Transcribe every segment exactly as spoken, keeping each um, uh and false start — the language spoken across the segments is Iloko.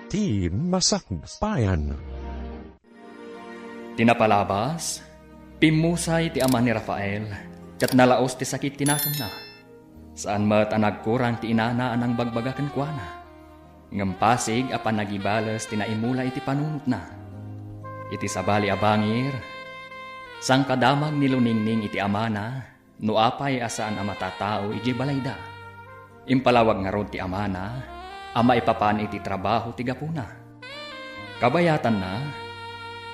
Ti Masakbayan. Ti napalabas, pimmusay ti ama ni Rafael, ket nalaos ti sakit ti nakemna. Saan met a nagkurang ti inana a nangbagbaga kenkuana. Ngem pasig a panagibales ti naimula iti panunotna. Iti sabali a bangir, sangkadamag ni Luningning iti amana, no apay a saan a matatao idiay balayda. Impalawag ngarud ti amana a maipapan iti trabaho ti gapuna. Kabayatanna,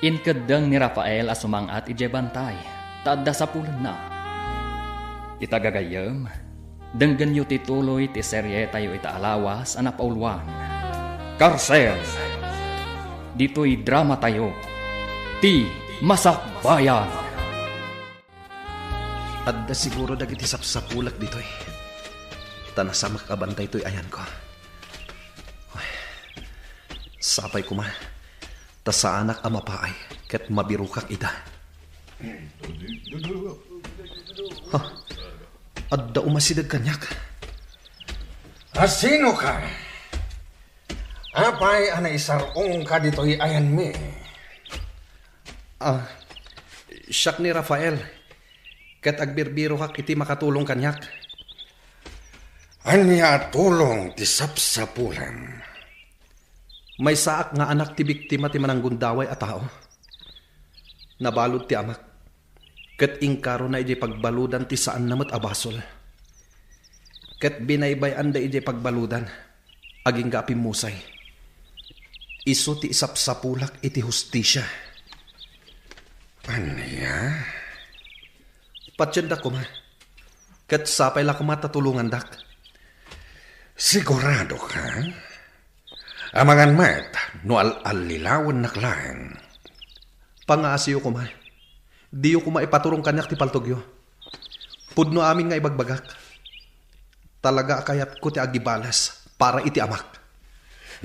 inkeddeng ni Rafael a sumang-at idiay bantay ta adda sapulenna. Ita gagayyem, denggenyo ti tuloy ti serietayo ita a lawas a napauluan, Karsel. Ditoy dramatayo, Ti Masakbayan. Adda siguro dagiti sapsapulak ditoy. Ta nasamak a bantay toy ayanko. Uy, sapay koma, ta saanak a mapaay ket mabirokak ida. Ha? Adda umasideg kaniak. A sino ka? Apay a naisar-ongka ditoy ayanmi? Ah, siak ni Rafael, ket agbirbirokak iti makatulong kaniak. Ania a tulong ti sapsapulam? Maysaak nga anak ti biktima ti mananggundaway a tao. Nabalud ti amak, ket inkarona idiay pagbaludan ti saanna met a basol. Ket binaybay-anda idiay pagbaludan, agingga a pimmusay. Isu ti isapsapulak iti hustisia. Ania? Patiendak koma, ket sapay la koma ta tulongandak. Sigurado ka? Amangan met no al-allilawennak laeng. Pangaasiyo koma. Diyo koma ipaturong kaniak ti paltogyo. Pudno amin nga ibagbagak. Talaga a kayatko ti agibales para iti amak.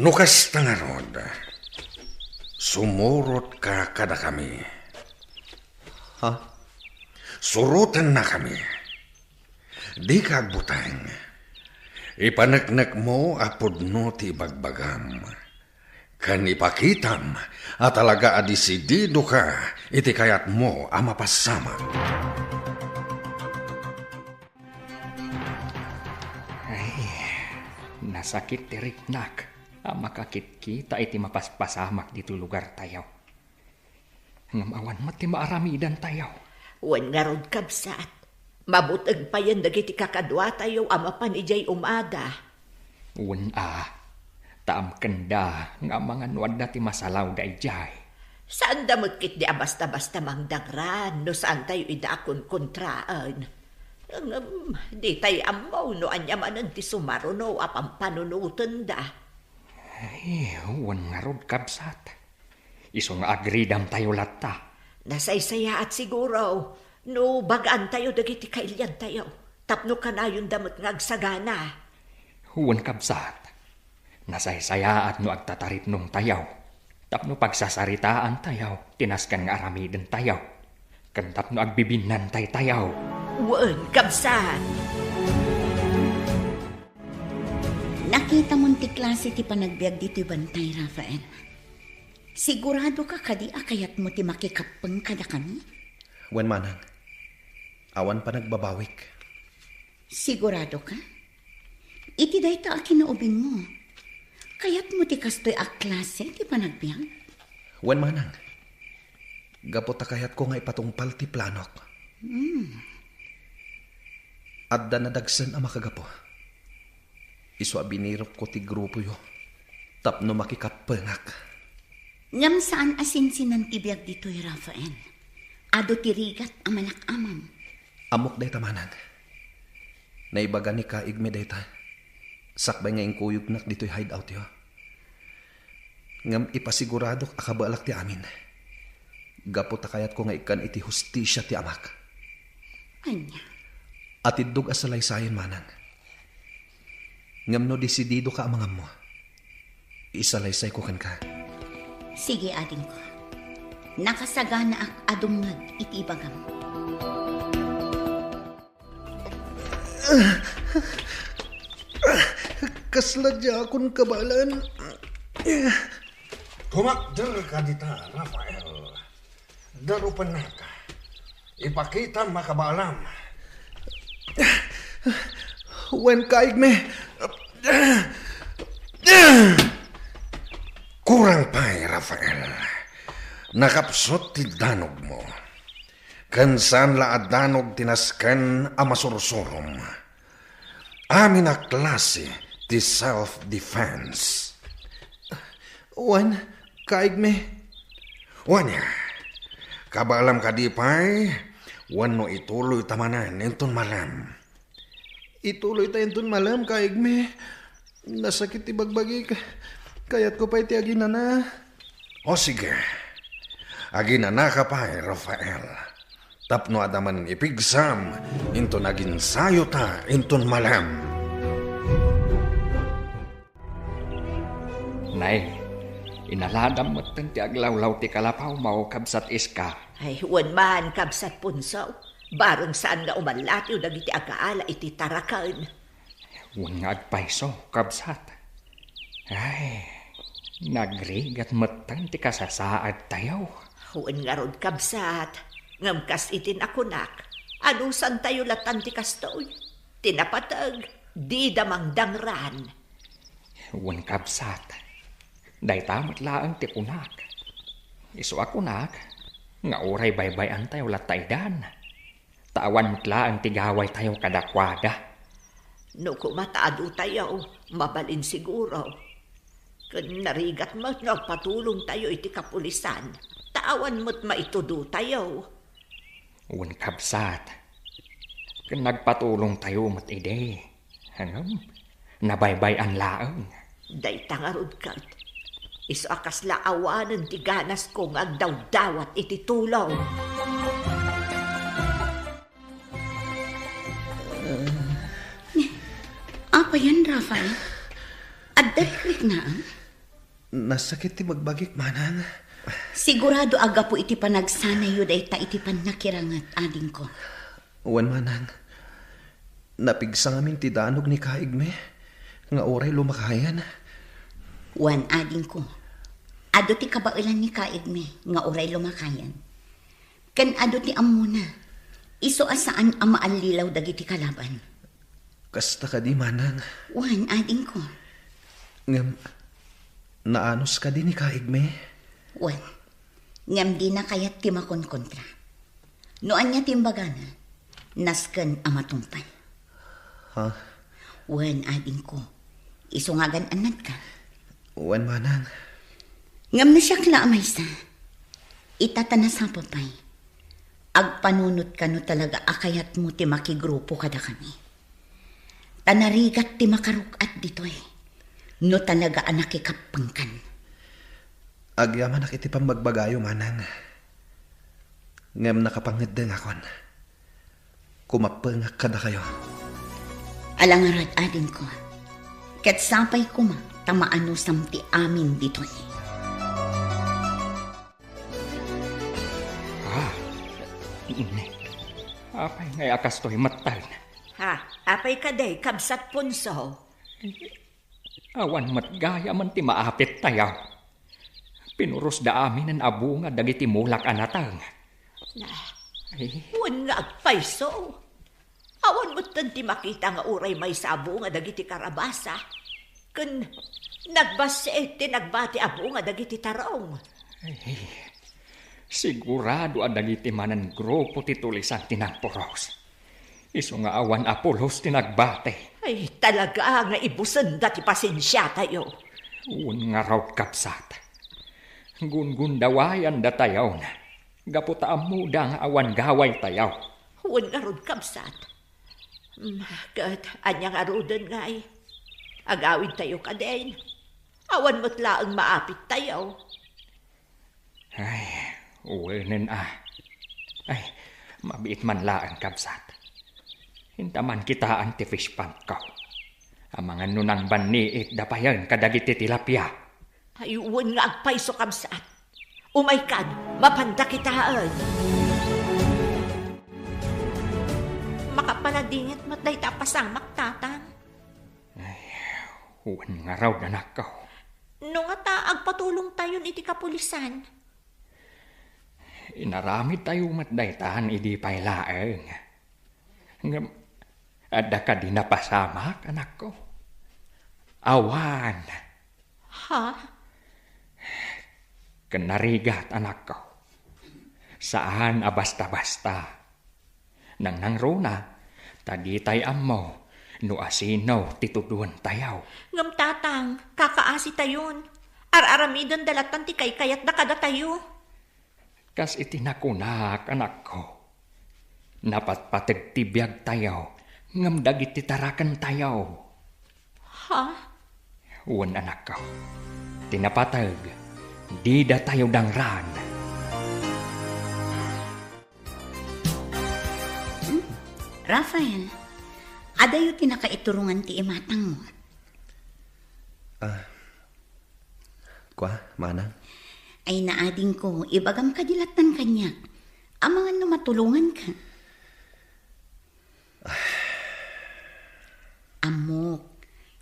No kasta ngarud, sumurotka kadakami. Ha? Surotennakami. Dika agbuteng. Ipaneknekmo a pudno ti ibagbagam. Ken ipakitam a talaga a disididoka iti kayatmo a mapasama. Ay, nasakit ti riknak a makakitkita iti mapaspasamak ditoy lugartayo. Ngem awan met ti maaramidantayo. Wen ngarud, kabsat, mabuteng payen dagiti kakaduatayo a mapan idiay umada. Wen a, ta amkenda nga amangan no adda ti masalawda idiay. Saanda met ketdi a basta-basta mangdangran no saantayo ida a kunkontraen. Ngem ditay ammo no ania manen ti sumaruno a pampanunotenda. Ay, wen ngarud, kabsat. Isu nga agridamtayo latta. Nasaysayaat siguro no bagaantayo dagiti kailiantayo tapno kanayonda met nga agsagana. Wen, kabsat, nasaysayaat no agtataripnongtayo tapno pagsasaritaantayo ti nasken nga aramidentayo ken tapno agbibinnantaytayo. Wen, kabsat. Nakitamon ti klase ti panagbiag ditoy bantay, Rafael. Sigurado ka kadi a kayatmo ti makikappeng kadakami? Wen, manang. Awan panagbabawik. Sigurado ka? Iti dayta a kinaubingmo, kayatmo ti kastoy a klase ti panagbiag? Wen, manang. Gapu ta kayatko nga ipatungpal ti planok. Hmm. Adda nadagsen a makagapu. Isu a binirokko ti grupoyo tapno makikappengak. Ngem saan a sinsinan ti biag ditoy, Rafael. Adu ti rigat a malak-amam. Ammok dayta, manang. Naibaga ni Kaigmi dayta sakbay nga inkuyognak ditoy hideoutyo. Ngem ipasiguradok a kabaelak ti amin. Gapu ta kayatko nga ikkan iti hustisia ti amak. Ania? Atiddog a salaysayen, manang. Ngem no disididoka a mangammo, isalaysayko kenka. Sige, adingko. Nakasaganaak a dumngeg iti ibagam. Kasla diakon kabaelan. Kumakder ka dita, Rafael. Darupennaka. Ipakitam a kabaalam. Wen, kaigmi. Kurang pay, Rafael. Nakapsut ti danogmo. Ken saan la a danog ti nasken a masursurom. Amin a klase ti self-defense. Wen, kaigmi. Wen, kabaalam kadi pay, wenno ituloyta manen inton malem? Ituloyta inton malem, kaigmi. Nasakit ti bagbagik. Kayatko pay ti aginana. O sige, aginanaka pay, Rafael. Tapno adda manen ipigsam inton aginsayota inton malem. Nay, inaladam metten ti aglawlaw ti kalapawmo, Kabsat Iska. Ay, wen man, Kabsat Punso. Bareng saan nga umallatiw dagiti agaala iti taraken. Wen nga agpayso, kabsat. Ay, nagrigat metten ti kasasaadtayo. Wen ngarud, kabsat, ngem kas iti nakunak, anusantayo latan ti kastoy. Ti napateg, dida mangdangran. Wen, kabsat, dayta met laeng ti kunak. Isu a kunak nga uray baybay-antayo latta idan. Ta awan met laeng ti gawaytayo kadakuada. No koma ta adutayo, mabalin siguro. Ken narigat met no agpatulongtayo iti kapulisan, ta awan met maitudotayo. Wen, kabsat, ken nagpatulongtayo met idi. Ngem, nabaybay-an laeng. Dayta ngarud ket, isu a kasla awanen ti ganasko nga agdawdawat iti tulong. Apayen, Rafael? Adda rikriknaem? Nasakit ti bagbagik, manang. Sigurado a gapu iti panagsanayo dayta iti pannakiranget, adingko. Wen, manang. Napigsa ngamin ti danog ni kaigmi nga uray lumakayen. Wen, adingko. Adu ti kabaelan ni kaigmi nga uray lumakayen. Ken adu ti ammona. Isu a saan a maallilaw dagiti kalaban. Kasta kadi, manang? Wen, adingko. Ngem, naanus kadi ni kaigmi? Wen, ngem dina kayat ti makonkontra. No ania ti imbagana, nasken a matungpal. Ha? Wen, adingko. Isu nga agan-annadka. Wen, manang. Ngem no siak la a maysa, ita ta nasapa pay, agpanunot ka no talaga a kayatmo ti makigrupo kadakami. Ta narigat ti makarug-at ditoy, no talaga a nakikappengkan. Agyamanak iti pammagbagayo, manang. Ngem nakapangeddengakon. Kumappengak kadakayo. Ala ngarud, adingko. Ket sapay koma ta maanusam ti amin ditoy. Ah, ne. Apay ngay a kastoy metten? Ha, apay kadi, Kabsat Punso? Awan met gayamen ti maapittayo. Pinurosda aminen a bunga dagiti mulak a nateng. Na, ay. Wen nga agpayso. Awan metten ti makita nga uray maysa a bunga dagiti karabasa. Ken nagbassit ti nagbati a bunga dagiti tarong. Ay, sigurado a dagiti manen grupo ti tulisan ti nagpuros. Isu nga awan a pulos ti nagbati. Ay, talaga nga ibusenda ti pasensiatayo. Wen ngarud, kabsat. Gungundawayandatayon gapu ta ammoda nga awan gawaytayo. Wen ngarud, kabsat. Mm, ket ania ngaruden ngay? Agawidtayo kadin? Awan met laeng maapittayo. Ay, wenen a. Ay, mabiit man laeng, kabsat. Inta man kitaan ti fish pond ko. Amangan no nangbanniit da payen kadagiti tilapia. Ay, wen nga agpayso, kabsat. Umaykan, mapanda kitaen. Makapaladingit met dayta a pasamak, Tatang. Ay, wen ngarud, anakko. No nga Patulongtayon iti kapulisan. Inaramidtayo met daytan idi pay laeng. Ngem, adda kadi napasamak, anakko? Awan. Ha? Ken narigat, anakko. Saan a basta-basta. Nangnangruna, ta ditay ammo no asino ti tuduentayo. Ngem, Tatang, kakaasitayon. Ar-aramidenda lattan ti kaykayatda kadatayo. Kas iti nakunak, anakko, napatpateg ti biagtayo ngem dagiti tarakentayo. Ha? Wen, anakko, ti napateg, didatayo dangran. Hmm. Rafael, adayo ti nakaiturongan ti imatangmo. Ah, kua, manang? Ay, naadingko, ibagam kadi lattan kaniak. Amangan no matulonganka. Ammok,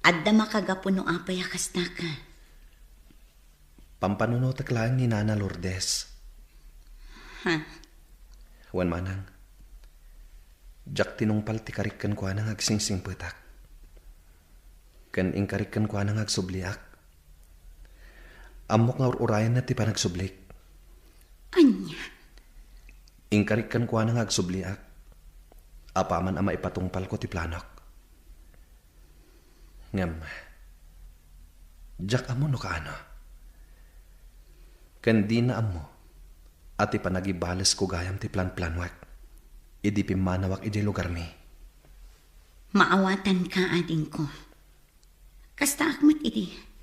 adda makagapu no apay a kastaka. Pampanunotek laeng ni Nana Lourdes. Ha? Wen manang, diak tinungpal ti karik kenkuana nga agsingsingpetak. Ken inkarik kenkuana nga agsubliak. Ammok nga ur-urayanna ti panagsublik. Ania? Inkarik kenkuana nga agsubliak, apaman a maipatungpalko ti planok. Ngem, diak ammo no kaano. Ken dina ammo a ti panagibalesko gayam ti planplanuek idi pimmanawak idiay lugarmi. Maawatanka, adingko. Kastaak met idi.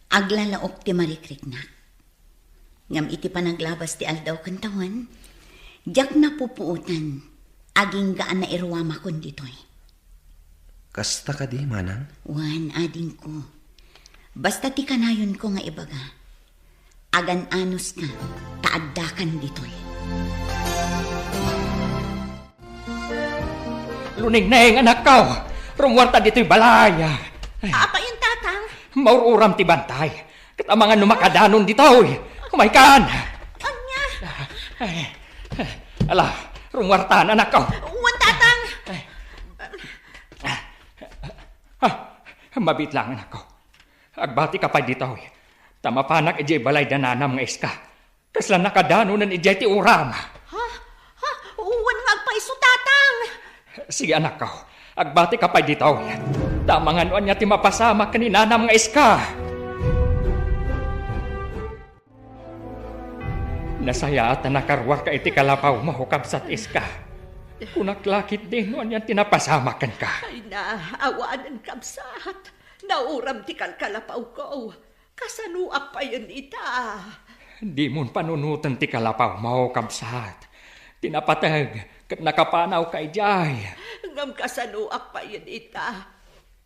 Aglalaok ti marikriknak. Ngem iti panaglabas ti aldaw ken tawen, diak napupuotan, agingga a nairuamakon ditoy. Kasta kadi, manang? Wen, adingko. Basta ti kanayonko nga ibaga, agan-anoska, ta addakan ditoy. Lunengneng, anakko! Rummuarta ditoy balay! Ay. Apayen, Tatang? Maur-uram ti bantay. Ket amangan no makadanon ditoy. Umaykan! Ania? Ay. Ala, rummuartan, anakko. Wen, Tatang. Ay. Ah, mabiit lang, anakko. Agbatika pay ditoy. Ta mapanak idiay balay da nanam nga iska. Kasla nakadanonen idiay ti uram. Ha? Ha? Wen nga agpayso, Tatang! Sige, anakko. Agbatika pay ditoy. Ta amangan no ania ti mapasamak ken ni nanam nga iska. Nasayaat a nakaruarka iti kalapawmo, Kabsat Iska. Kunak la ketdi no anian ti napasamak kenka. Ay na, awanen, kabsat. Nauram ti kalkalapawko. Kasanoak payen ita? Dimon panunoten ti kalapawmo, kabsat. Ti napateg ket nakapanawka idiay. Ngem kasanoak payen ita?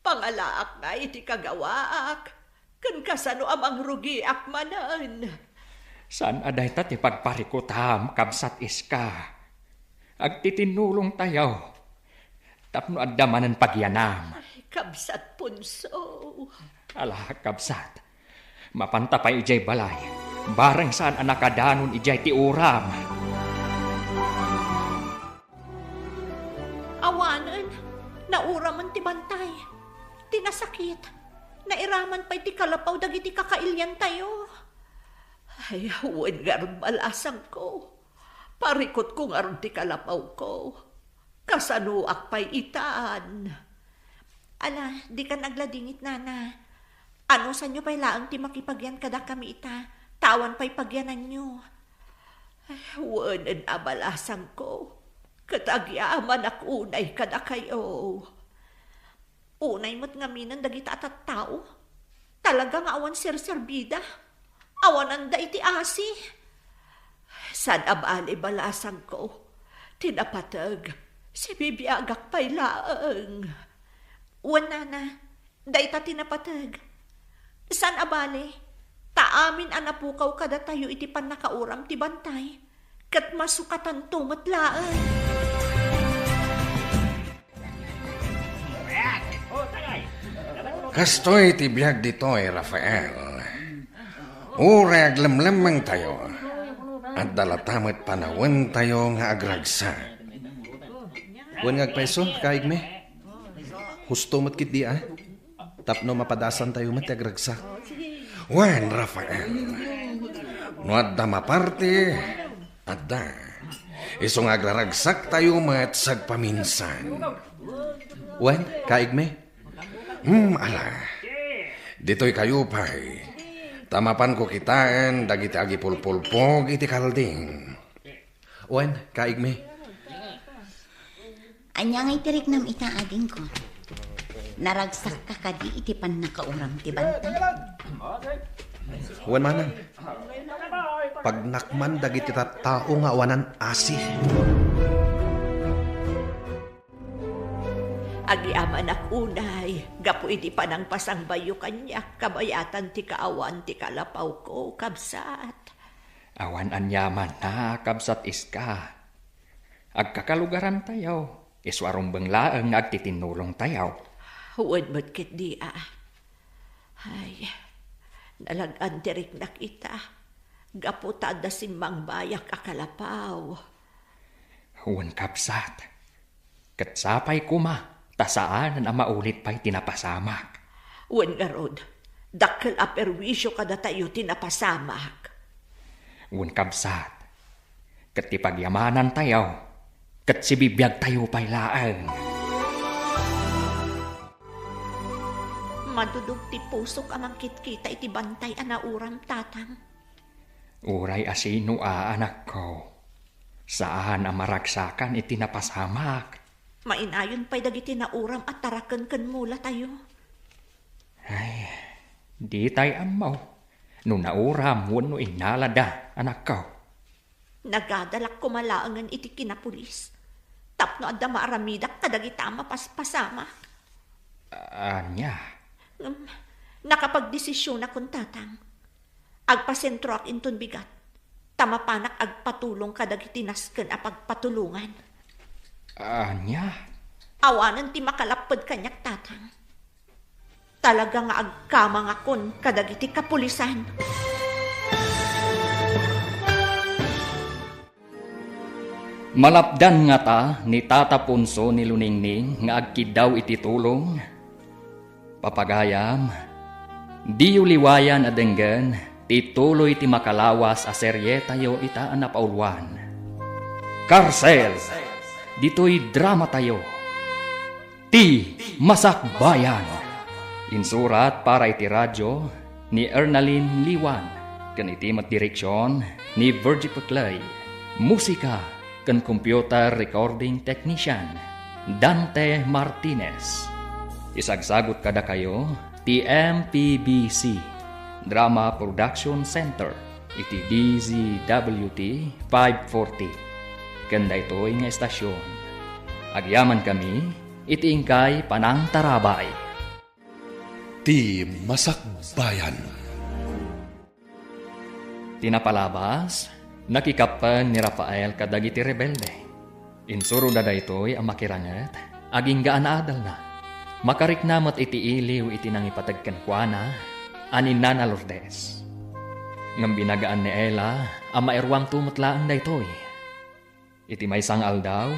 Pangalaak ngay ti kagawaak, ken kasano a mangrugiak manen? Saan a dayta ti pagparikutam, Kabsat Iska. Agtitinnulongtayo tapno adda manen pagyanam. Ay, Kabsat Ponso. Ala, kabsat. Mapanta pay idiay balay. Bareng saan a nakadanon idiay ti uram. Awanen, nauramen ti bantay. Ti nasakit, nairaman pay ti kalapaw dagiti kakailiantayo. Ay, wen ngarud, balasangko. Parikutko ngarud ti kalapawko. Kasanoak pay itan? Ala, dikan agladingit, nana. Anusanyo pay laeng ti makipagyan kadakami ita, ta awan pay pagyananyo. Ay, wen a, balasangko, ket agyamanak unay kadakayo. Unay met ngaminen dagita a tattao. Talaga nga awan serserbida. Awananda iti asi. Saan a bale, balasangko. Ti napateg, sibibiagak pay laeng. Wen, nana, dayta ti napateg. Saan a bale, ta amin a napukaw kadatayo iti pannakauram ti bantay, ket masukatanto met laeng. Kastoy ti biag ditoy, Rafael. Uray aglemlemmengtayo, adda latta met panawentayo nga agragsak. Wen nga agpayso, kaigmi? Husto met ketdi a? Tapno mapadasantayo met ti agragsak. Wen, Rafael, no adda maparti, adda. Isu nga agraragsaktayo met sagpaminsan. Wen, kaigmi? Hmm, ala. Ditoy kayo pay. Ta mapanko kitaen dagiti agipulpulpog iti kalding. Wen, kaigmi? Ania nga itiriknam ita, adingko? Naragsakka kadi iti pannakauram ti bantay? Wen manen, pagnakman dagiti tattao nga awanan asi. Agyamanak unay, gapu iti panangpasangbayo kaniak, kabayatan ti kaawan ti kalapawko, kabsat. Awan aniamanna, kabsat Iska. Agkakalugarantayo, isu a rumbeng laeng nga agtitinnulongtayo. Wen met ketdi a. Ay, nalag-an ti riknak ita, gapu ta adda simmangbayak a kalapaw. Wen, kabsat. Ket sapay koma, ta saanen a maulit pay ti napasamak. Wen ngarud, dakkel a perwisio kadatayo ti napasamak. Wen, kabsat, ket ti pagyamanantayo, ket sibibiagtayo pay laeng. Madudog ti pusok a mangkitkita iti bantay a nauram, Tatang. Uray a sino a, anakko, saan a maragsakan iti napasamak. Mainayon pay dagiti nauram a taraken ken mulatayo. Ay, ditay ammo no nauram wenno innalada, anakko. Nagadalak koma laengen iti kinapulis tapno adda maaramidak kadagita a mapaspasamak. Ania? Ngem, nakapagdesisionakon, Tatang. Agpasentroak inton bigat, ta mapanak agpatulong kadagiti nasken a pagpatulongan. Ania? Awanen ti makalapped kaniak, Tatang. Talaga nga agkamangakon kadagiti kapulisan. Malapdan ngata ni Tata Ponso ni Luningning nga agkiddaw iti tulong? Papagayam, diyo liwayan a denggen ti tuloy ti makalawas a serietayo ita a napauluan. Karsel! Ditoy dramatayo, Ti Masakbayan. Insurat para iti radyo ni Ernalyn Liwan, ken iti met direksion ni Virgie Peclay. Musika ken computer recording technician, Dante Martinez. Isagsagut kadakayo ti M P B C Drama Production Center iti D Z W T five forty. Ken daytoy nga estasion, agyamankami iti inkay panangtarabay. Ti Masakbayan. Ti napalabas, nakikappen ni Rafael kadagiti rebelde. Insuroda daytoy a makiranget, agingga a naadalna. Makarikna met iti iliw iti nangipateg kenkuana a ni Nana Lourdes. Ngem binagaan ni Ella a mairuangto met laeng daytoy. Iti maysa nga aldaw,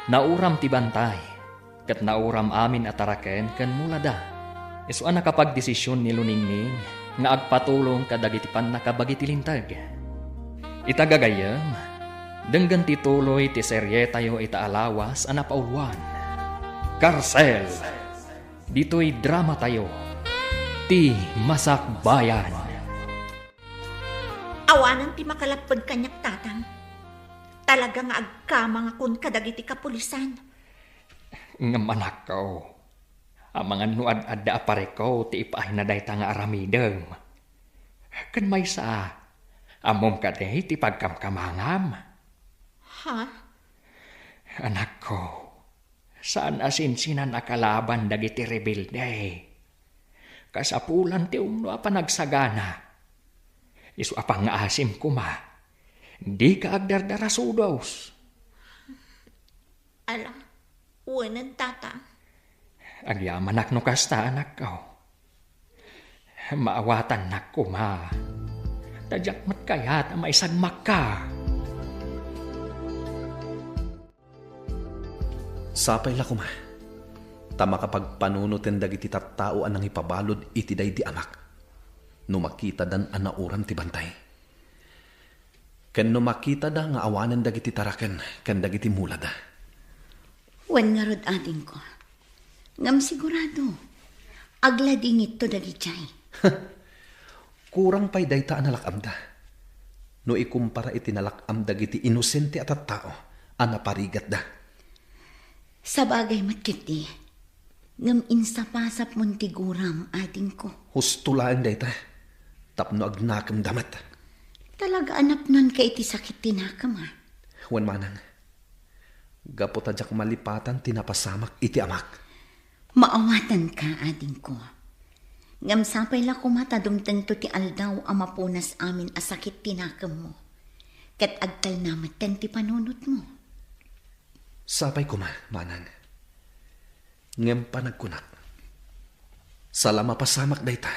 nauram ti bantay, ket nauram amin a taraken ken mulada. Isu a nakapagdesision ni Luningning nga agpatulong kadagiti pannakabagi ti linteg. Ita gagayyem, denggen ti tuloy ti serietayo ita a lawas a napauluan. Karsel! Ditoy dramatayo, Ti Masakbayan. Awanen ti makalapped kaniak, Tatang. Talaga nga agkamangakon kadagiti kapulisan. Ngem anakko, amangan no ad-adda a parikut ti ipaayna dayta nga aramidem. Ken maysa, ammom kadi ti pagkamkamangam? Ha? Anakko, saan a sinsinan a kalaban dagiti rebelde. Kasapulan ti umno a panagsagana. Isu a pangngaasim koma, dika agdardarasudos. Ala, wenen, Tata. Agyamanak no kasta, anakko. Maawatannak koma. Ta diak met kayat a maisagmakka. Sapay la koma, ta makapagpanunoten dagiti tattao a nangipabalud iti daydi amak, no makitadan a nauram ti bantay, ken no makitada nga awanen dagiti taraken ken dagiti mulada. Wen ngarud, adingko. Ngem sigurado, agladingitto dagidiay. Kurang pay dayta a nalak-amda, no ikumpara iti nalak-am dagiti inosente a tattao a naparigatda. Sabagay met ketdi, ngem insapasapmon ti guram, adingko. Husto laeng dayta, tapno agnakemda met. Talaga a napnonka iti sakit ti nakem, a? Wen manang, gapu ta diak malipatan ti napasamak iti amak. Maawatanka, adingko. Ngem sapay la koma ta dumtengto ti aldaw a mapunas amin a sakit ti nakemmo, ket agtalna metten ti panunotmo. Sapay koma, manang. Ngem panagkunak, sala mapasamak dayta,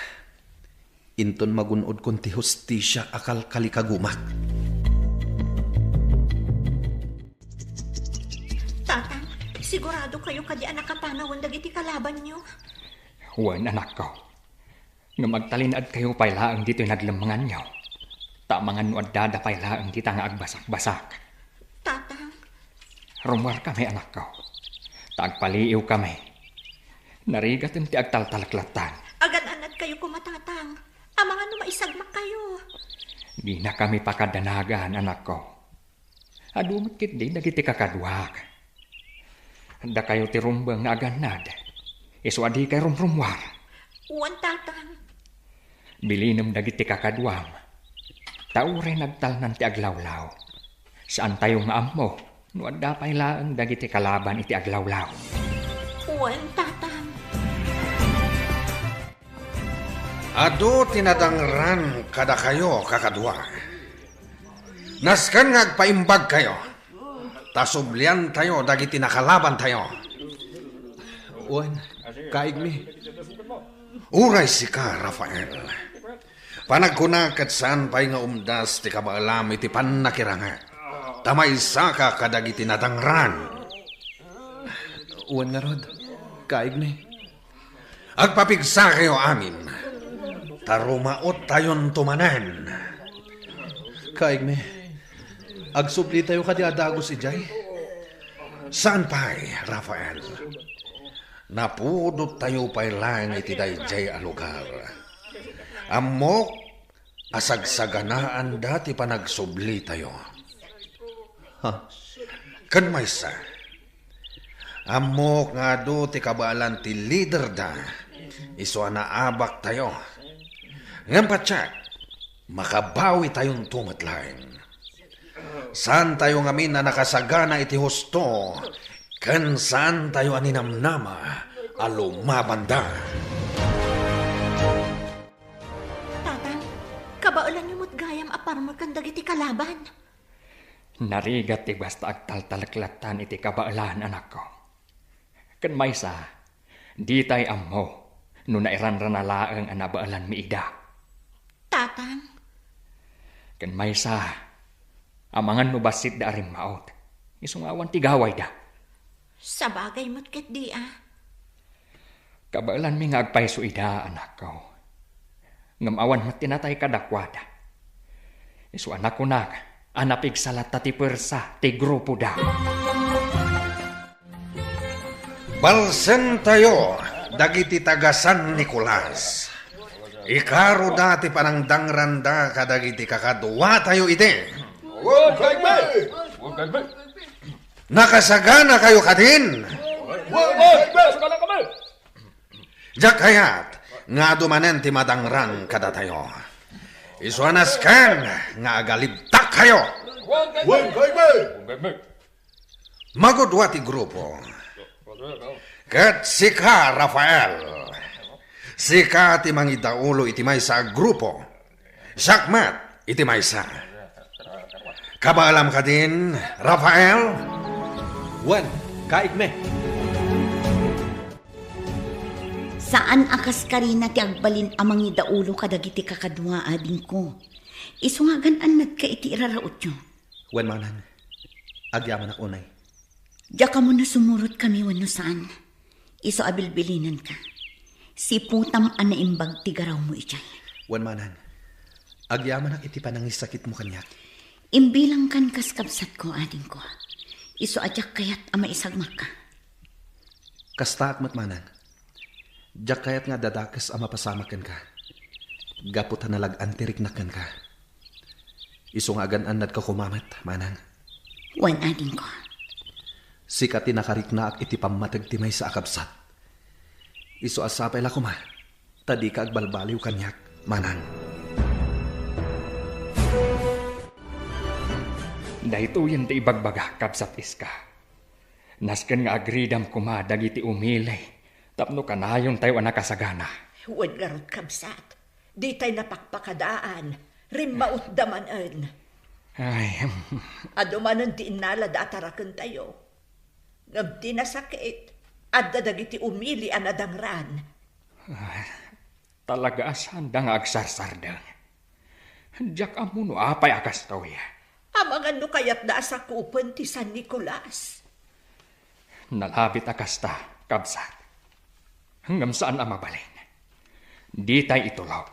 inton magun-odkon ti hustisia a kalkalikagumak. Tatang, sigurado kayo kadi a nakapanawen dagiti kalabanyo? Wen, anakko. Ngem agtalinaedkayo pay laeng ditoy naglemmenganyo, ta amangan no addada pay laeng dita nga agbasakbasak. Tatang. Rummuarkami, anakko, ta agpaliiwkami. Narigaten ti agtaltaleklattan. Agan-anadkayo koma, Tatang. Amangan no maisagmakkayo. Dinakami pakadanagan, anakko. Adu met ketdi dagiti kakaduak. Dakayo ti rumbeng nga agannad, isu a dikay rumrummuar. Wen, Tatang. Bilinem dagiti kakaduam, ta uray nagtalnan ti aglawlaw, saantayo nga ammo no adda pay laeng dagiti kalaban iti aglawlaw. Wen, Tatang. Adu ti nadangran kadakayo, kakadua. Nasken nga agpaimbagkayo, ta subliantayo dagiti nakalabantayo. Wen, kaigmi. Uray sika, Rafael. Panagkuna ket saan pay nga umdas ti kabaelam iti pannakirangak, ta maysaka kadagiti nadangran. Wen ngarud, kaigmi. Agpapigsakayo amin, ta rumaottayonto manen. Kaigmi, agsublitayo kadi a dagus idiay? Saan pay, Rafael. Napudottayo pay laeng iti daydiay a lugar. Ammok a sagsaganaanda ti panagsublitayo. Ha? Ken maysa, ammok nga adu ti kabaelan ti liderda, isu a naabaktayo. Ngem patiek, makabawitayonto met laeng. Saantayo ngamin a nakasagana iti husto, ken saantayo a ninamnama a lumabanda. Tatang, kabaelanyo met gayam a parmekan dagiti kalaban. Narigat ti basta agtaltaleklattan iti kabaelan, anakko. Ken maysa, ditay ammo no nairanrana laeng a nabaelanmi ida. Tatang. Ken maysa, amangan no bassitda a rimmaut, isu nga awan ti gawayda. Sabagay met ketdi a. Kabaelanmi nga agpayso ida, anakko. Ngem awan met ti natay kadakuada. Isu a nakunak a napigsa latta ti puersa ti grupoda. Balsentayo dagiti taga San Nicolas. Ikaroda ti panangdangranda kadagiti kakaduatayo iti. Nakasaganakayo kadin? Diak kayat nga adu manen ti madangran kadatayo. Isu a nasken nga agalibtakkayo. Magudua ti grupo. Ket sika, Rafael, sika ti mangidaulo iti maysa a grupo. Siak met iti maysa. Kabaelam kadin, Rafael? Wen, kaigmi. Saan a kaskarina ti agbalin a mangidaulo kadagiti kakadua, adingko. Isu nga agan-annadka iti irarautyo. Wen manang, agyamanak unay. Diak ammo no sumurotkami wenno saan. Isu a bilbilinenka. Siputam a naimbag ti garawmo idiay. Wen manang, agyamanak iti panangisakitmo kaniak. Imbilangkan kas kabsatko, adingko. Isu a diak kayat a maisagmakka. Kastaak met manang. Diak kayat nga adda dakes a mapasamak kenka. Gapu ta nalag-an ti riknak kenka. Isu nga agan-annadka koma met, manang. Wen, adingko. Sika ti nakariknaak iti pammateg ti maysa a kabsat. Isu a sapay la koma, ta dika agbalbaliw kaniak, manang. Daytoyen ti ibagbagak, kabsat Iska. Nasken nga agridam koma dagiti umili tapno kanayontayo a nakasagana. Wen ngarud, kabsat, ditay napakpakadaan, rimmautda manen. Ay, hmm. Adu manen ti innalada a tarakentayo. Ngem ti nasakit, adda dagiti umili a nadangran. Ay, talaga a saanda nga agsarsardeng. Diak ammo no apay a kastoy. Amangan no kayatda a sakupen ti San Nicolas. Nalabit a kasta, kabsat. Ngem saan a mabalin. Ditay itulok.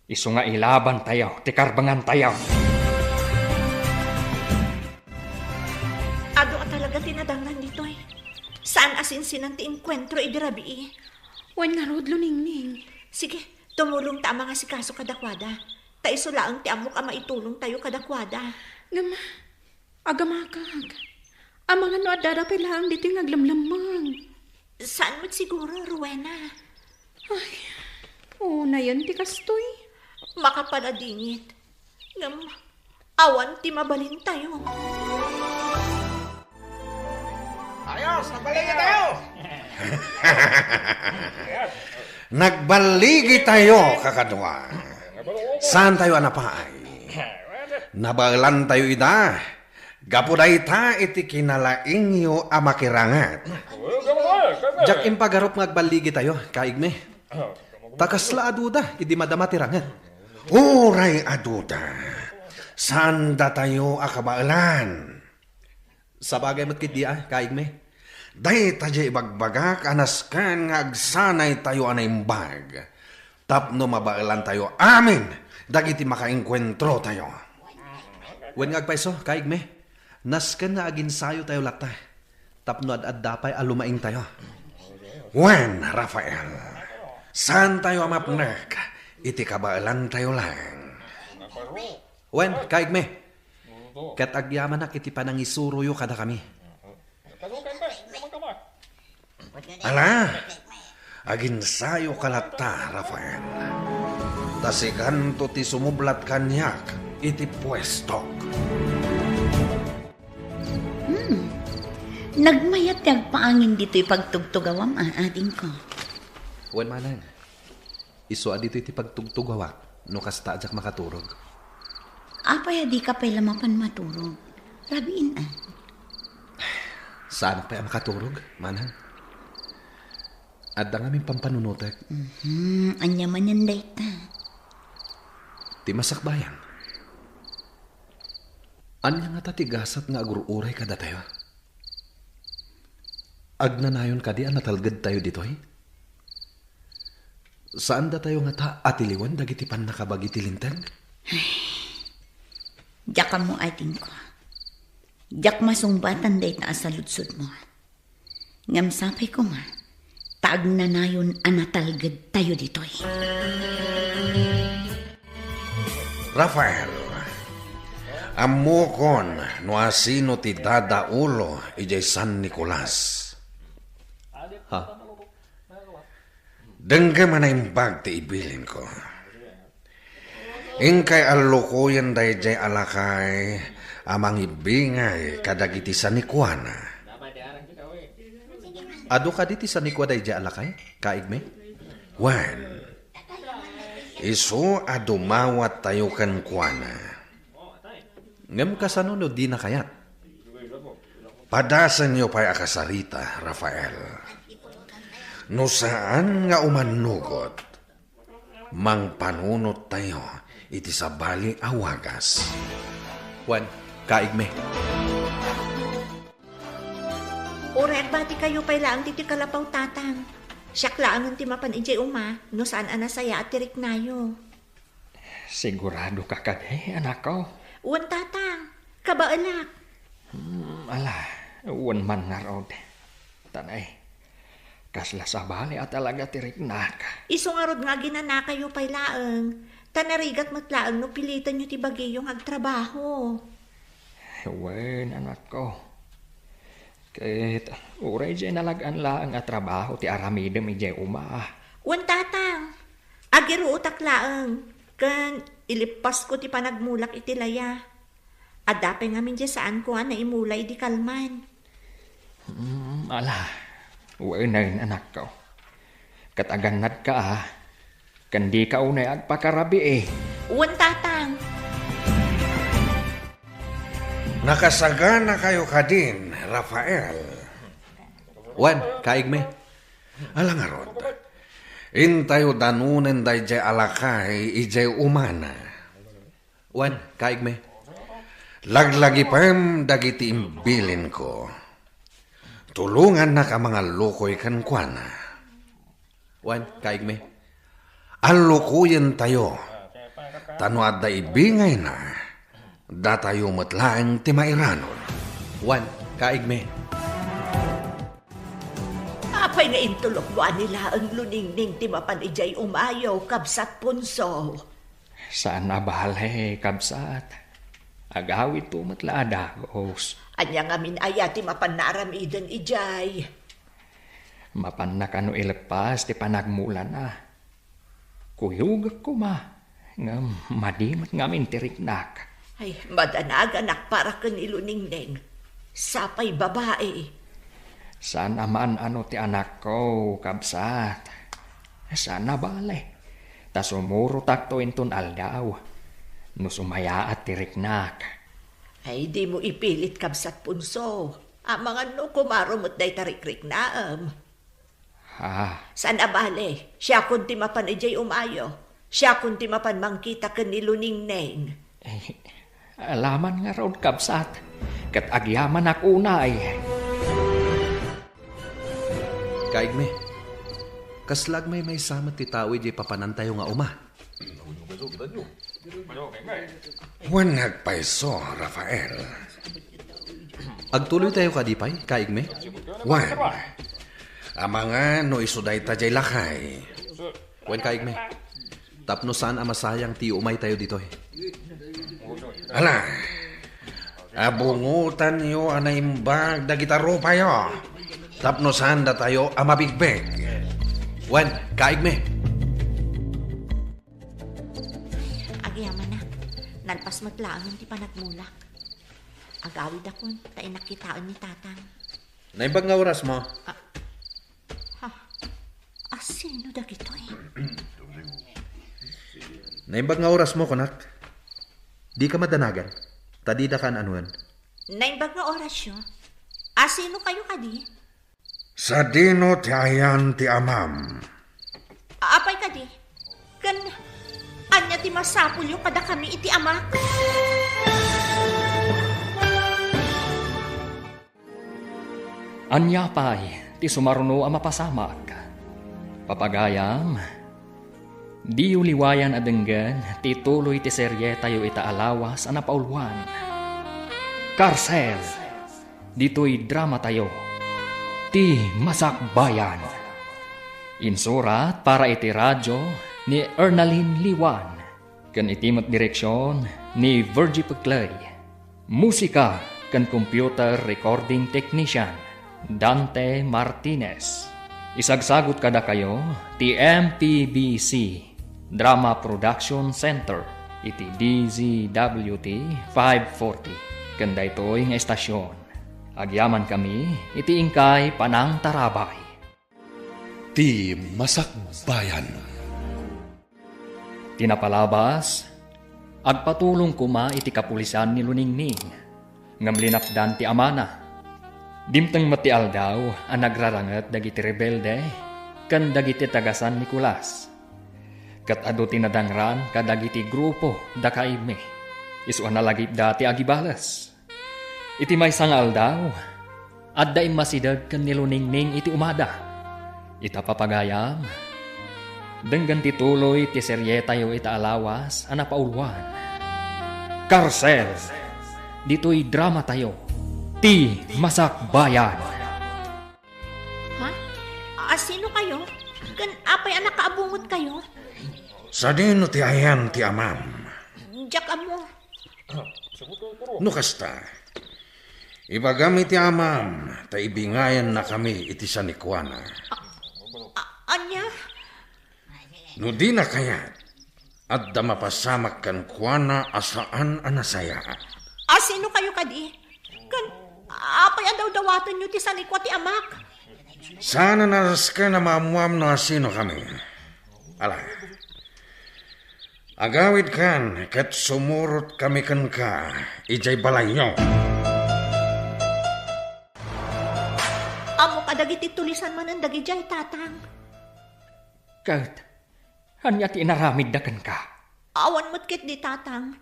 Isu nga ilabantayo ti karbengantayo. Adu a talaga ti nadangran ditoy. Saan a sinsinan ti enkuentro idi rabii. Wen ngarud, Luningning. Sige, tumulongta a mangasikaso kadakuada. Ta isu laeng ti ammok a maitulongtayo kadakuada. Ngem, agamakak. Amangan no addada pay laeng ditoy nga aglemlemmeng. Saan met siguro, Rowena? Ay, unayen ti kastoy. Makapaladingit. Ngem, awan ti mabalintayo. Ayos, nagbaligi tayo! Nagbaligi tayo, kakadua. Saan tayo a napaay? Nabaelan tayo ida. Gapu dayta iti kinalaingyo a makiranget. Diak impagarup nga agbaligi tayo, kaigmi. Ta kasla a duda idi madama ti ranget. Uray a duda, saan datayo a kabaelan. Sabagay met ketdi a, kaigmi. Dayta diay ibagbagak a nasken nga agsanay tayo a naimbag tapno mabaelan tayo amin dagiti makaengkuentro tayo. Wen nga agpayso, kaigmi, nasken nga aginsayo tayo latta tapno ad-adda pay a lumaing tayo. Wen, Rafael, saan tayo a mapnek iti kabaelan tayo laeng. Wen, kaigmi, ket agyamanak iti panangisuroyo kadakami. Ala, aginsayoka latta, Rafael. Ta sikanto ti sumublat kaniak iti puestok. Hmm. Nagmayat ti agpaangin ditoy pagtugtugawam, a, adingko. Wen manang. Isu a ditoy ti pagtugtugawak no kasta a diak makaturog. Apay a dika pay la mapan maturog? Rabiin a. Saanak pay a makaturog, manang. Adda ngamin pampanunotek. Mhm, ania manen dayta? Ti masakbayan. Ania ngata ti gasat nga agur-uray kadatayo? Agnanayon kadi a natalgedtayo ditoy? Saan datayo ngata a tiliwen dagiti pannakabagi ti Linteg? Diak ammo, adingko. Diak masungbatan dayta a saludsodmo. Ngem sapay koma, ta agnanayon a natalgedtayo ditoy. Rafael, ammokon no asino ti dadaulo idiay San Nicolas. Ha? Denggem a naimbag ti ibilinko. Inkay allukoyen daydiay a lakay a mangibbingay kadagiti sanikuana. Adu kadi ti sanikua daydiay a lakay, kaigmi? Wen, isu a dumawattayo kenkuana. Ngem kasano no dina kayat? Padasenyo pay a kasarita, Rafael. No saan nga umannugot, mangpanunottayo iti sabali a wagas. Wen, kaigmi. Uray agbatikayo pay laeng ditoy kalapaw, Tatang. Siak laengen ti mapan idiay uma no saan a nasayaat ti riknayo. Sigurado ka kadi, anakko? Wen, Tatang. Kabaelak. Hmm, ala, wen man ngarud. Tanay, kasla sabali a talaga ti riknak. Isu ngarud nga aginanakayo pay laeng, ta narigat met laeng no pilitenyo ti bagiyo nga agtrabaho. Wen, anakko. Ket uray diay nalag-an laeng a trabaho ti aramidem idiay uma. Wen, Tatang, agiruotak laeng, ken ilippasko ti panagmulak iti laya. Adda pay ngamin diay saanko a naimula idi kalman. Hmm, ala, wenen, anakko. Ket agannadka, a, ken dika unay agpakarabii. Wen, Tatang. Nakasaganakayo kadin, Rafael? Wen, kaigmi. Ala ngarud, intayo danunen daydiay a lakay idiay umana. Wen, kaigmi. Laglagipem dagiti imbilinko. Tulongannak a mangallukoy kenkuana. Wen, kaigmi. Allukoyentayo. Ta no adda ibingayna, datayo met laeng ti mairanod. Wen, kaigmi. Apay nga intulokmo a ni laeng luningning ti mapan idiay umayo, Kabsat Punso? Saan a bale, kabsat. Agawidto met la a dagus. Ania ngamin aya ti mapanna aramiden idiay? Mapanna kano ileppas ti panagmulana. Kuyogek koma, ngem madi met ngamin ti riknak. Ay, madanaganak para ken ni Luningning. Sapay babai. Saan a maan-ano ti anakko, kabsat. Saan a bale. Ta sumurotakto inton aldaw. No sumayaat ti riknak. Ay, dimo ipilit, Kabsat Punso. Amangan no kumaro met dayta rikriknaem. Ah. Saan a bale, siakon ti mapan idiay umayo. Siakon ti mapan mangkita ken ni Luningning. Eh, alaman ngarud, kabsat. Ket agyamanak unay. Kaigmi, kasla agmaymaysa met ti tao idiay papanantayo nga uma. Wen, agpayso, Rafael. Agtuloytayo kadi pay, kaigmi? Wen, amangan no isu dayta diay lakay. Wen, kaigmi. Tapno saan a masayang ti umaytayo ditoy. Ala, abungotanyo a naimbag dagita rupayo. Tapno saan datayo a mabigbeg. Wen, kaigmi. Agyamanak, nalpas met laengen ti panagmulak. Agawidakon, ta innak kitaen ni Tatang. Naimbag nga orasmo? Ah, ha? Asino dagitoy? Naimbag nga orasmo, kunak. Dika madanagan, ta didaka an-anoen. Naimbag nga orasyo? Asinokayo kadi? Sadino ti ayan ti amam? Apay kadi? Ken ania ti masapulyo kadakami iti amak? Ania pay ti sumaruno a mapasamak? Papagayam, diyo liwayan a denggen ti tuloy ti serietayo ita a lawas a napauluan. Karsel! Ditoy dramatayo, Ti Masakbayan. Insurat para iti radyo ni Ernalyn Liwan, ken iti met direksion ni Virgie Peclay. Musika ken computer recording technician, Dante Martinez. Isagsagut kadakayo ti M P B C Drama Production Center iti D Z W T five forty. Ken daytoy nga estasion, agyamankami iti inkay panangtarabay. Ti Masakbayan. Ti napalabas, agpatulong koma iti kapulisan ni Luningning, ngem linapdan ti amana. Dimteng met ti aldaw a nagraranget dagiti rebelde ken dagiti taga-San Nicolas. Ket adu ti nadangran kadagiti grupo da kaibmi. Isu a nalagipda ti agibales. Iti maysa nga aldaw, adda immasideg ken ni Luningning iti umada. Ita papagayam, denggen ti tuloy ti serietayo ita a lawas a napauluan. Karsel, ditoy dramatayo, Ti Masakbayan. Ha? Asino kayo? Ken apay a nakaabungot kayo? Sadino ti ayan ti amam? Diak ammo. No kasta, ibagam iti amam, ta ibingayannakami iti sanikuana. A-, ania? No dina kayat, adda mapasamak kenkuana a saan a nasayaat. Asino kayo kadi? Ken apay a dawdawatenyo ti sanikua ti amak? Saan a narasken a maammuam no asino kami. Ala, agawidkan ket sumurot kami kenka idiay balayyo. Ammo kadagiti tulisan manen dagidiay, Tatang. Ket ania ti inaramidda kenka? Awan met ketdi, Tatang.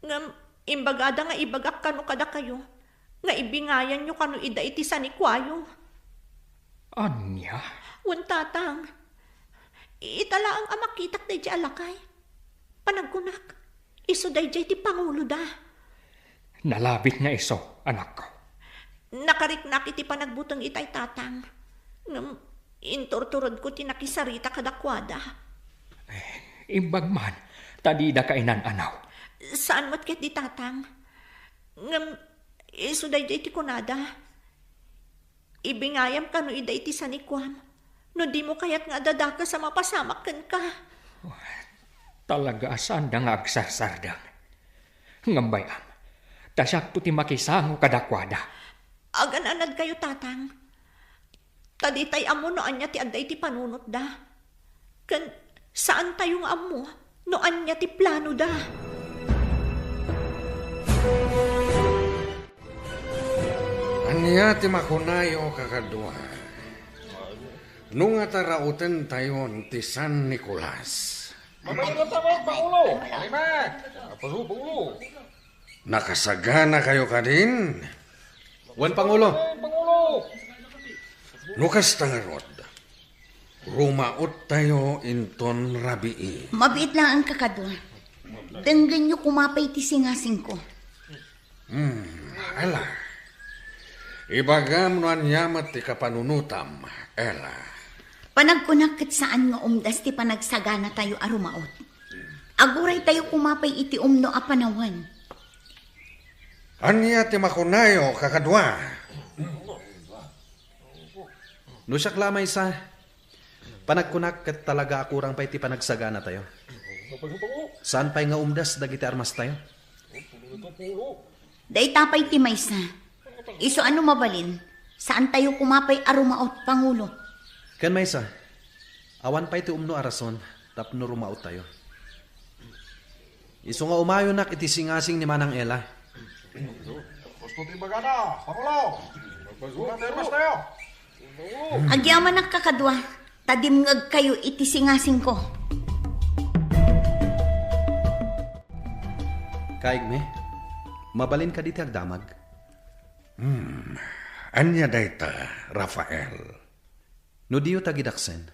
Ngem imbagada nga ibagak kano kadakayo nga ibingayanyo kano ida iti sanikuayo. Ania? Wen, Tatang. Ita laeng a makitak daydiay a lakay. Panagkunak, isu daydiay ti panguloda. Nalabit nga isu, anakko. Nakariknak iti panagbuteng itay, Tatang. Ngem inturturedko ti nakisarita kadakuada. Eh, imbag man, ta dida kainan-anaw. Saan met ketdi, Tatang. Ngem isu daydiay ti kunada. Ibingayam kano ida iti sanikuam, no dimo kayat nga adda dakes a mapasamak kenka. Talaga a saanda nga agsarsardeng. Ngem bay-am, ta siakto ti makisango kadakuada. Agan-anadkayo, Tatang. Ta ditay ammo no ania ti adda iti panunotda. Ken saantayo nga ammo no ania ti planoda. Ania ti makunayo, kakadua? No nga tarautentayon ti San Nicolas. Mabalin ta, Pangulo! Alima! Pangulo, Pangulo! Nakasaganakayo kadin? Wen, Pangulo. Pangulo! No kasta ngarud, rumaottayo inton rabii. Mabiit laeng, kakadua. Denggenyo koma pay ti singasingko. Hmm, ala. Ibagam no ania met ti kapanunotam, Ella. Panagkunak ket saan nga umdas ti panagsaganatayo a rumaot. Aguraytayo koma pay iti umno a panawen. Ania ti makunayo, kakadua? No siak la a maysa, panagkunak ket talaga a kurang pay ti panagsaganatayo. Saan pay nga umdas dagiti armastayo? Dayta pay ti maysa. Isu a no mabalin, saantayo koma pay a rumaot, Pangulo. Ken maysa, awan pay ti umno a rason tapno rumaottayo. Isu nga umayonak iti singasing ni Manang Ella. Gusto ti bagana, Pangulo. Gusto ti armastayo. Agyamanak, kakadua, ta dimngegkayo iti singasingko. Kaigmi, mabalin kadi ti agdamag? Hmm, ania dayta, Rafael? No diyo ta gidaksen,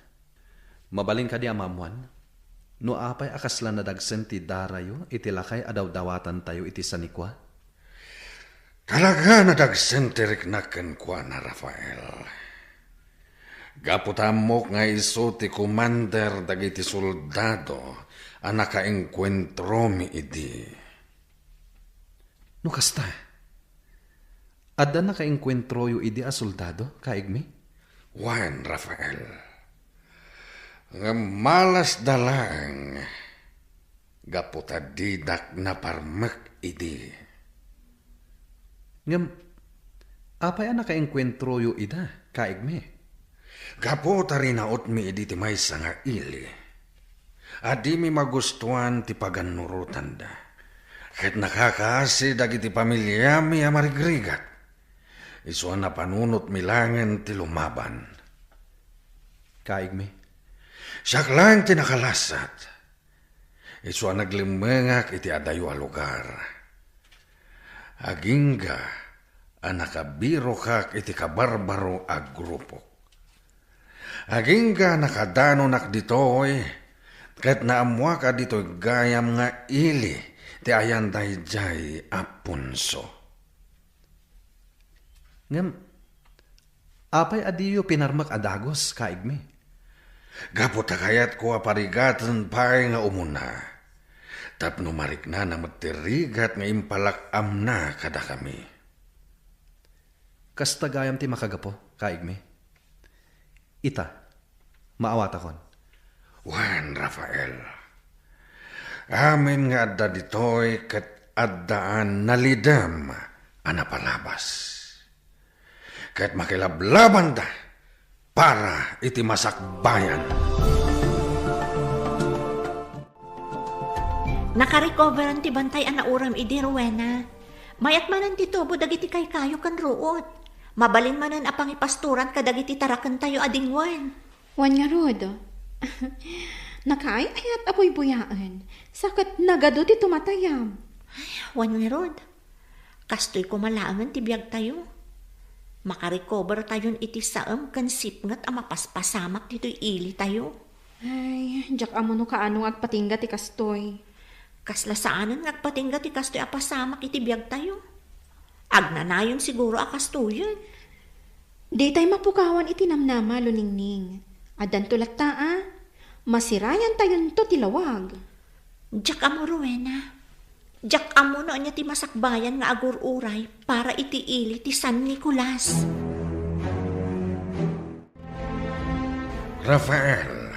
mabalin kadi a maammoan no apay a kasla nadagsen ti darayo iti lakay a dawdawatantayo iti sanikua? Talaga nadagsen ti riknak kenkuana, Rafael. Gapu ta ammok nga isu ti komander dagiti soldado a nakaengkuentromi idi. No kasta, adda nakaengkuentroyo idi a soldado, kaigmi? Wen, Rafael. Ngem malasda laeng gapu ta didak naparmek idi. Ngem apay a nakaengkuentroyo ida, kaigmi? Gapu ta rinautmi idi ti maysa nga ili a dimi magustuan ti pagannurotanda, ket nakakaasi dagiti familiami a marigrigat. Isu a napanunotmi laengen ti lumaban. Kaigmi, Siak laeng ti nakalasat. Isu a naglemmengak iti adayo a lugar. Agingga a nakabirokak iti kabarbaro a grupok. Agingga a nakadanonak ditoy, ket naammoak a ditoy gayam nga ili ti ayan daydiay a punso. Ngem, apay a diyo pinarmek a dagus, kaigmi? Gapu ta kayatko a parigaten pay nga umuna, tapno mariknana met ti rigat nga impalak-amna kadakami. Kasta gayam ti makagapu, kaigmi? Ita, maawatakon. Wen, Rafael, amin nga adda ditoy ket addaan nalidem a napalabas. Ket makilablabanda para iti masakbayan. Nakarecoveran ti bantay a nauram idi, Rowena. Mayat manen ti tubo dagiti kaykayo ken ruot. Mabalin manen a pangipastoran kadagiti tarakentayo a dingwen. Wen ngarud, nakaay-ayat a buybuyaen, sa ket nagadu ti tumatayam. Wen ngarud, kastoy koma laengen ti biagtayo. Makarecovertayon iti saem ken sipnget a mapaspasamak ditoy ilitayo. Ay, diak ammo no kaano nga agpatingga ti kastoy. Kasla saanen nga agpatingga ti kastoy a pasamak iti biagtayo. Agnanayon siguro a kastoyen. Ditay mapukawan iti namnama, Luningning. Addanto latta a, masirayantayonto ti lawag. Diak ammo, Rowena. Diak ammo no ania ti masakbayan nga agur-uray para iti ili ti San Nicolas. Rafael,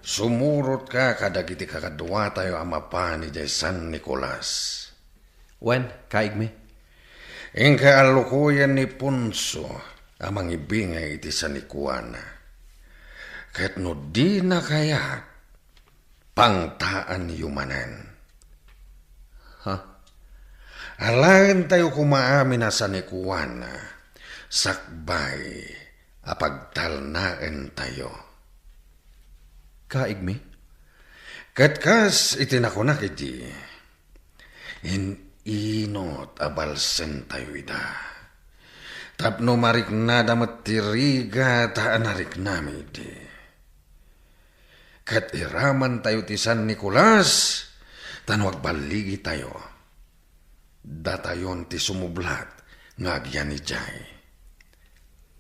sumurotka kadagiti kakaduatayo a mapan idiay San Nicolas. Wen, kaigmi. Inka a lukoyen ni Ponso a mangibingay iti sanikuana. Ket no dina kayat, pangtaanyo manen. Ha? Alaentayo koma amin a sanikuana, sakbay a pagtalnaentayo. Kaigmi? Ket kas iti nakunak idi, in-inot a balsentayo ida. Tapno mariknada met ti rigat a nariknami idi. Ket iramantayo ti San Nicolas, ta no agballigitayo, datayon ti sumublat nga agyan idiay.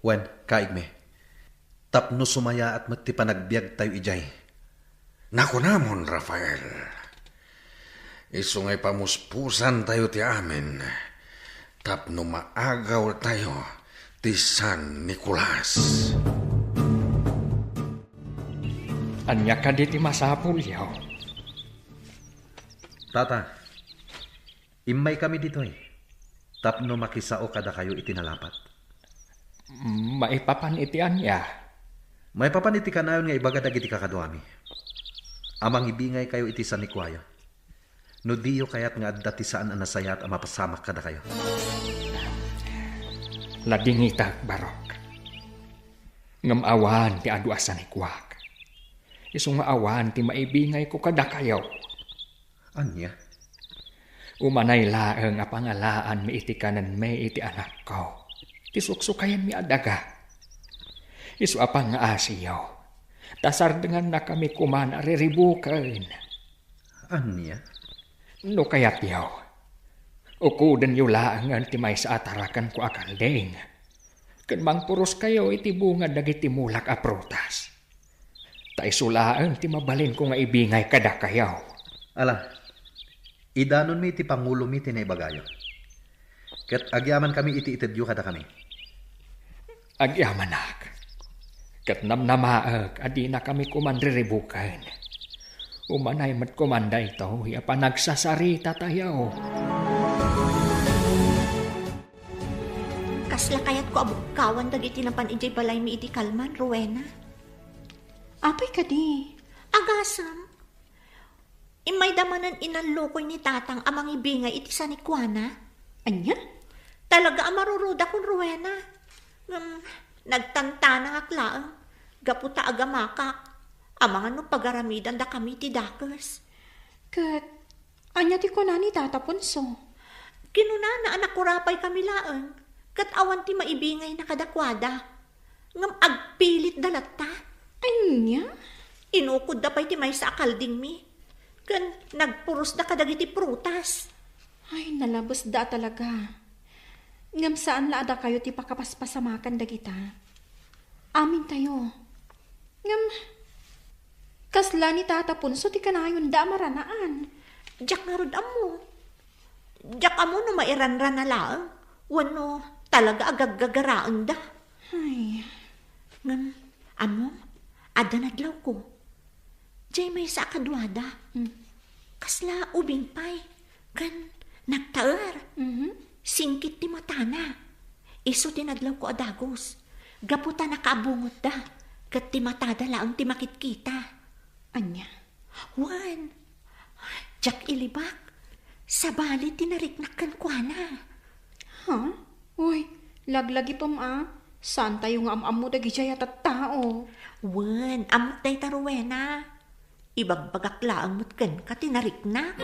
Wen, kaigmi, tapno sumayaat met ti panagbiagtayo idiay. Nakunamon, Rafael, isu nga ipamuspusantayo ti amin tapno maagawtayo ti San Nicolas. Ania kadi ti masapulyo? Tata, immaykami ditoy tapno makisao kadakayo iti nalapat. Maipapan iti ania? Maipapan iti kanayon nga ibaga dagiti kakaduami a mangibingaykayo iti sanikuayo. No diyo kayat nga adda ti saan a nasayaat a mapasamak kadakayo. Ladingitak, Barok. Ngem awan ti adu a sanikuak. Isu nga awan ti maibingayko kadakayo. Ania? Umanay laeng a pangalaanmi iti kanenmi iti anakko, ti suksukayenmi a daga. Isu a pangngaasiyo, ta sardengannakami koman a riribuken. Ania? No kayatyo, ukudenyo laengen ti maysa a tarakenko a kalding, ken mangpuroskayo iti bunga dagiti mulak a prutas. Ta isu laeng ti mabalinko nga ibingay kadakayo. Ala, idanonmi iti pangulomi ti naibagayo. Ket agyamankami iti itedyo kadakami. Agyamanak. Ket namnamaek a dinakami koman riribuken. Umanay met koman daytoy a panagsasarita tayo. Kasla kayatko a bukkawan dagiti napan idiay balaymi idi kalman, Rowena. Apay kadi? Agasem. Immayda manen inallukoy ni Tatang a mangibingay iti sanikuana. Ania? Talaga a marurudakon, Rowena. Ngem, nagtantanangak laeng, gapu ta agamakak. Amangan no pagaramidandakami ti dakes. Ket ania ti kuna ni Tata Ponso? Kinunana a nakurapay kami laeng, ket awan ti maibingayna kadakuada. Ngem agpilitda latta. Ania? Inukodda pay ti maysa a kaldingmi, ken nagpurosda kadagiti prutas. Ay, nalabesda a talaga. Ngem saan la a dakayo ti pakapaspasamakan dagita. Amintayo. Ngem, kasla ni Tata Ponso ti kanayonda a maranaan? Diak ngarud ammo. Diak ammo no mairanrana laeng wenno talaga a gaggagaraenda. Ay. Ngem, ammom, adda nadlawko. Jay maysa a kaduada. Hmm. Kasla ubing pay, ken nagtaer. Mhm. Singkit ti matana. Isu ti nadlawko a dagus. Gapu ta nakaabungotda, ket ti matada laeng ti makitkita. Ania? Wen, diak ilibak. Sabali ti nariknak kenkuana. Ha? Uy, laglagipem a. Saantayo nga am-ammo dagidiay a tattao. Wen, ammok dayta, Rowena. Ibagbagak laeng met kenka ti nariknak.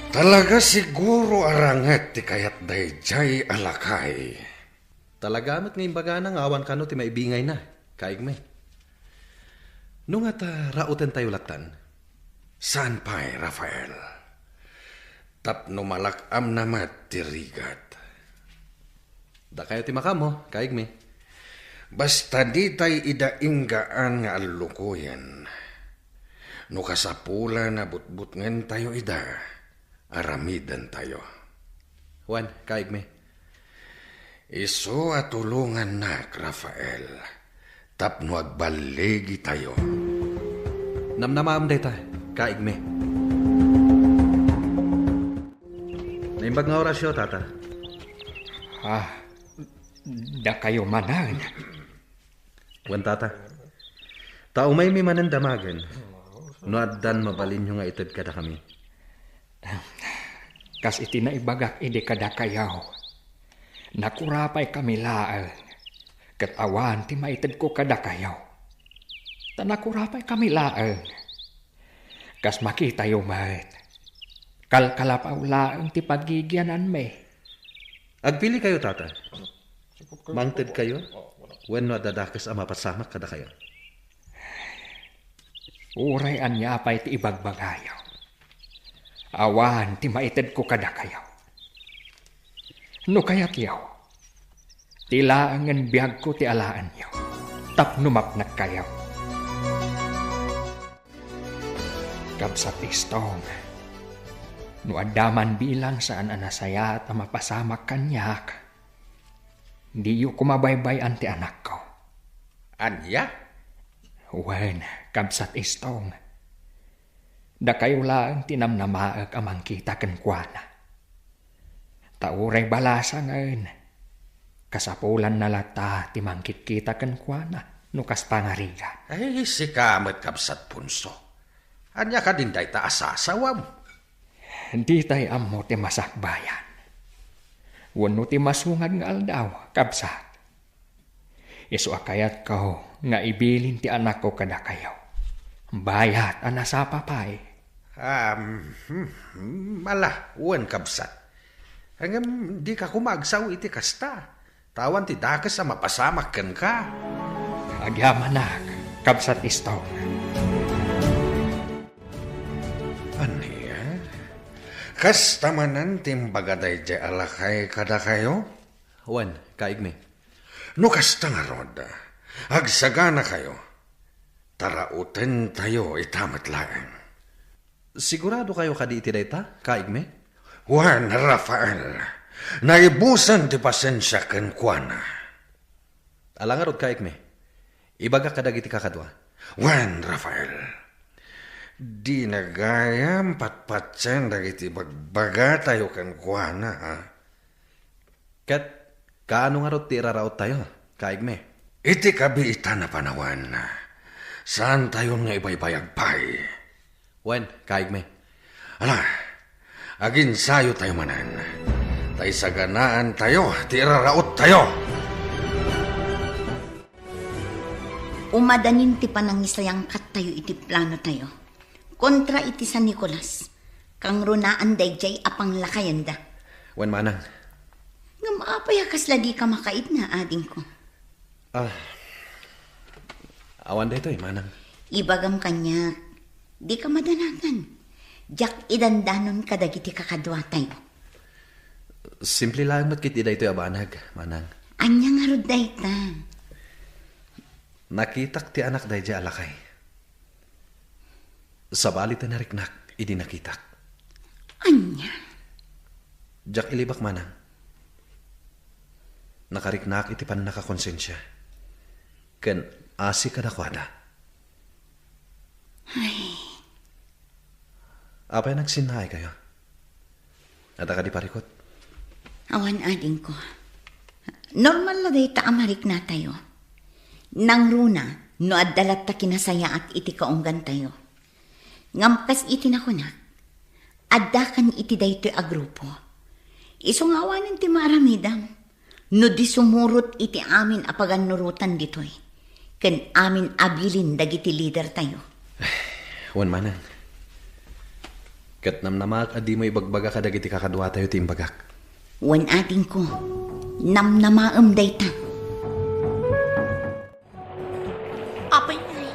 Talaga siguro a ranget ti kayat daydiay a lakay. Talaga met nga imbagana nga awan kano ti maibingayna, kaigmi. No ngata, rautentayo lattan? Saan pay, Rafael. Tapno malak-amna met ti rigat. Dakayo ti makaammo, kaigmi. Basta ditay ida inggaan nga allukoyen. No kasapulan a butbutngentayo ida, aramidentayo. Wen, kaigmi. Isu a tulongannak, Rafael, tapno agballigitayo. Namnamaem dayta, kaigmi. Naimbag nga orasyo, tata. Ah, dakayo manen. Wen, tata. Ta umaymi manen damagen. No addan mabalinyo nga ited kadakami. Kas iti naibagak idi kadakayo, nakurapaykami laeng, ket awan ti maitedko kadakayo. Ta nakurapaykami laeng. Kas makitayo met, kalkalapaw laeng ti pagigiananmi. Agpilikayo, tata. Mangtedkayo wenno adda dakes a mapasamak kadakayo? Uray ania pay ti ibagbagayo, awan ti maitedko kadakayo. No kayatyo, ti laengen biagko ti alaenyo tapno mapnekkayo. Kabsat Istong, no adda man bilang saan a nasayaat a mapasamak kaniak, diyo koma baybay-an ti anakko. Ania? Wen, Kabsat Istong, dakayo laeng ti namnamaek a mangkita kenkuana. Ta uray balasangen, kasapulanna latta ti mangkitkita kenkuana no kasta nga rigat. Ay, sika met, Kabsat Ponso. Ania kadin dayta a sasawam? Ditay ammo ti masakbayan wenno ti masungad nga aldaw, kabsat. Isu a kayatko nga ibilin ti anakko kadakayo, bayat a nasapa pay. Am, hmm, hmm, ala, wen, kabsat. Ngem dika koma agsao iti kasta, ta awan ti dakes a mapasamak kenka. Agyamanak, Kabsat Istong. Ania? Kasta manen ti imbaga daydiay a lakay kadakayo? Wen, kaigmi. No kasta ngarud, agsaganakayo, ta rautentayo ita met laeng. Siguradokayo kadi iti dayta, kaigmi? Wen, Rafael, naibusen ti pasensiak kenkuana. Ala ngarud, kaigmi, ibagak kadagiti kakadua. Wen, Rafael, dina gayam patpatien dagiti ibagbagatayo kenkuana, ha? Ket kaano ngarud ti iraraottayo, kaigmi? Iti kabiitan a panawen, saantayon nga ibaybayag pay. Wen, kaigmi. Ala, aginsayotayo manen, ta isaganaantayo ti iraraottayo. Umadanin ti panangisayangkattayo iti planotayo kontra iti San Nicolas, kangrunaan daydiay a panglakayenda. Wen, manang. Ngem apay a kasla dika makaidna, adingko? Ah, awan daytoy, manang. Ibagam kaniak, dika madanagan. Diak idandanon kadagiti kakaduatayo. Simple laeng met ketdi daytoy a banag, manang. Ania ngarud dayta? Nakitak ti anak daydiay a lakay. Sabali ti nariknak idi nakitak. Ania? Diak ilibak, manang. Nakariknak iti pannakakonsensia ken asi kadakuada. Ay. Apay a nagsinnaaykayo? Adda kadi parikut? Awan, adingko. Normal la dayta a mariknatayo. Nangruna no adda latta kinasayaat iti kaunggantayo. Ngem kas iti nakunak, addakan iti daytoy a grupo. Isu nga awanen ti maaramidam no di sumurot iti amin a pagannurotan ditoy ken amin a bilin dagiti lidertayo. Wen, manang. Ket namnamaak a dimo ibagbaga kadagiti kakaduatayo ti imbagak. Wen, adingko, namnamaem dayta. Apay ngay,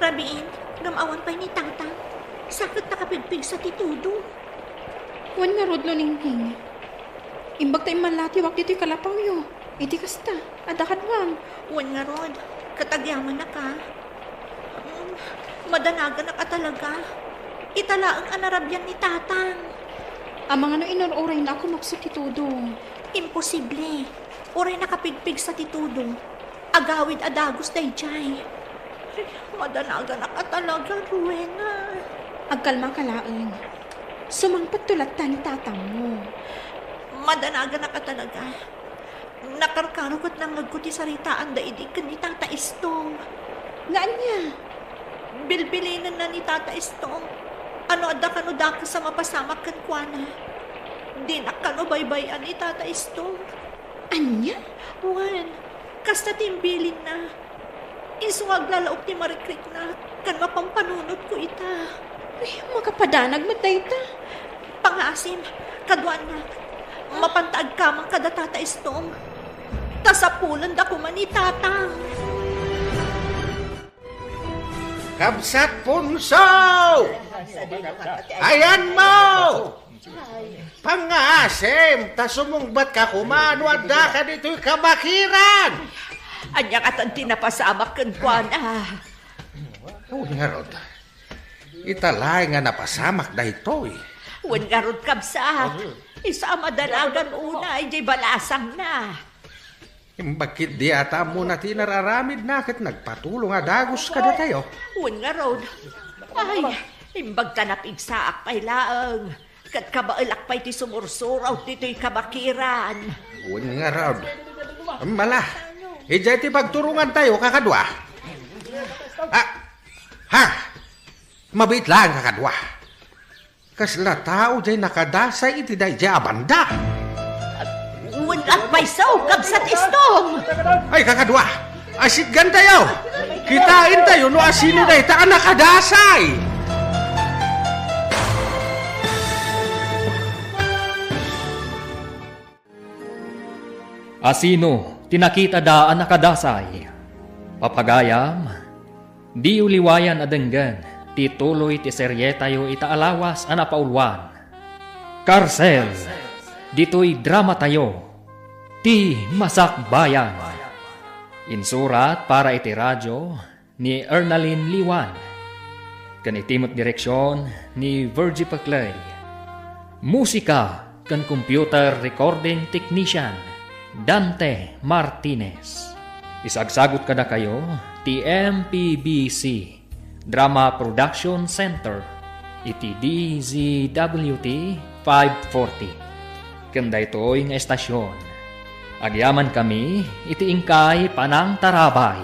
rabiin, ngem awan pay ni Tatang. Sa ket nakapigpigsa ti tudo. Wen ngarud, Luningning. Imbag ta immallatiwak ditoy kalapawyo. Iti kasta, adda kaduam. Wen ngarud, ket agyamanak a. Mm, madanaganak a talaga. Ita laeng a narabian ni Tatang. Amangan no inur-urayna a kumapsut ti tudo. Imposible. Uray nakapigpigsa ti tudo. Agawid a dagus daydiay. Ay, madanaganak a talaga, Rowena. Agkalmaka laeng. Sumangpetto latta ni tatangmo. Madanaganak a talaga. Nakarkaro ket nangngegko ti saritaanda idi ken ni Tata Istong. Nga ania? Bilbilinenna ni Tata Istong a no adda kano dakes a mapasamak kenkuana, dinak kano baybay-an ni Tata Istong. Ania? Wen, kasta ti imbilinna. Isu nga aglalaok ti marikriknak ken mapampanunotko ita. Ay, makapadanag met dayta. Pangaasim, kaduaanna, mapanta agkamang kada Tata Istong. Ta sapulenda koma ni Tatang. Kabsat Punso! Ayanmo! Pangngaasim, ta sumungbatka koma no addaka ditoy kabakiran! Ania katan ti napasamak kenkuana? Wen ngarud, ita laeng nga napasamak daytoy. Wen ngarud, kabsat, isu a madanagan unay diay balasangna. Imbag ketdi a ta ammona ti inar-aramidna ket nagpatulong a dagus kadatayo. Wen ngarud, ay, imbag ta napigsaak pay laeng, ket kabaelak pay ti sumursurow ditoy kabakiran. Wen ngarud, mala, idiay ti pagturongantayo, kakadua. Ah, ha? Mabiit laeng, kakadua. Kasla tao diay nakadasay iti daydiay a banda? Wen, agpayso, kabsat Istong! Ay, kakadua! Asitgantayo! Kitaentayo no asino dayta a nakadasay! Asino ti nakitada a nakadasay? Papagayam, diyo liwayan a denggen ti tuloy ti serietayo ita a lawas a napauluan, Karsel, ditoy dramatayo, Ti Masakbayan. Insurat para iti radio ni Ernalyn Liwan, ken iti met direksion ni Virgie Peclay. Musika ken computer recording technician, Dante Martinez. Isagsagut kadakayo ti M P B C Drama Production Center iti D Z W T five forty. Ken daytoy nga estasion, agyamankami iti inkay panangtarabay.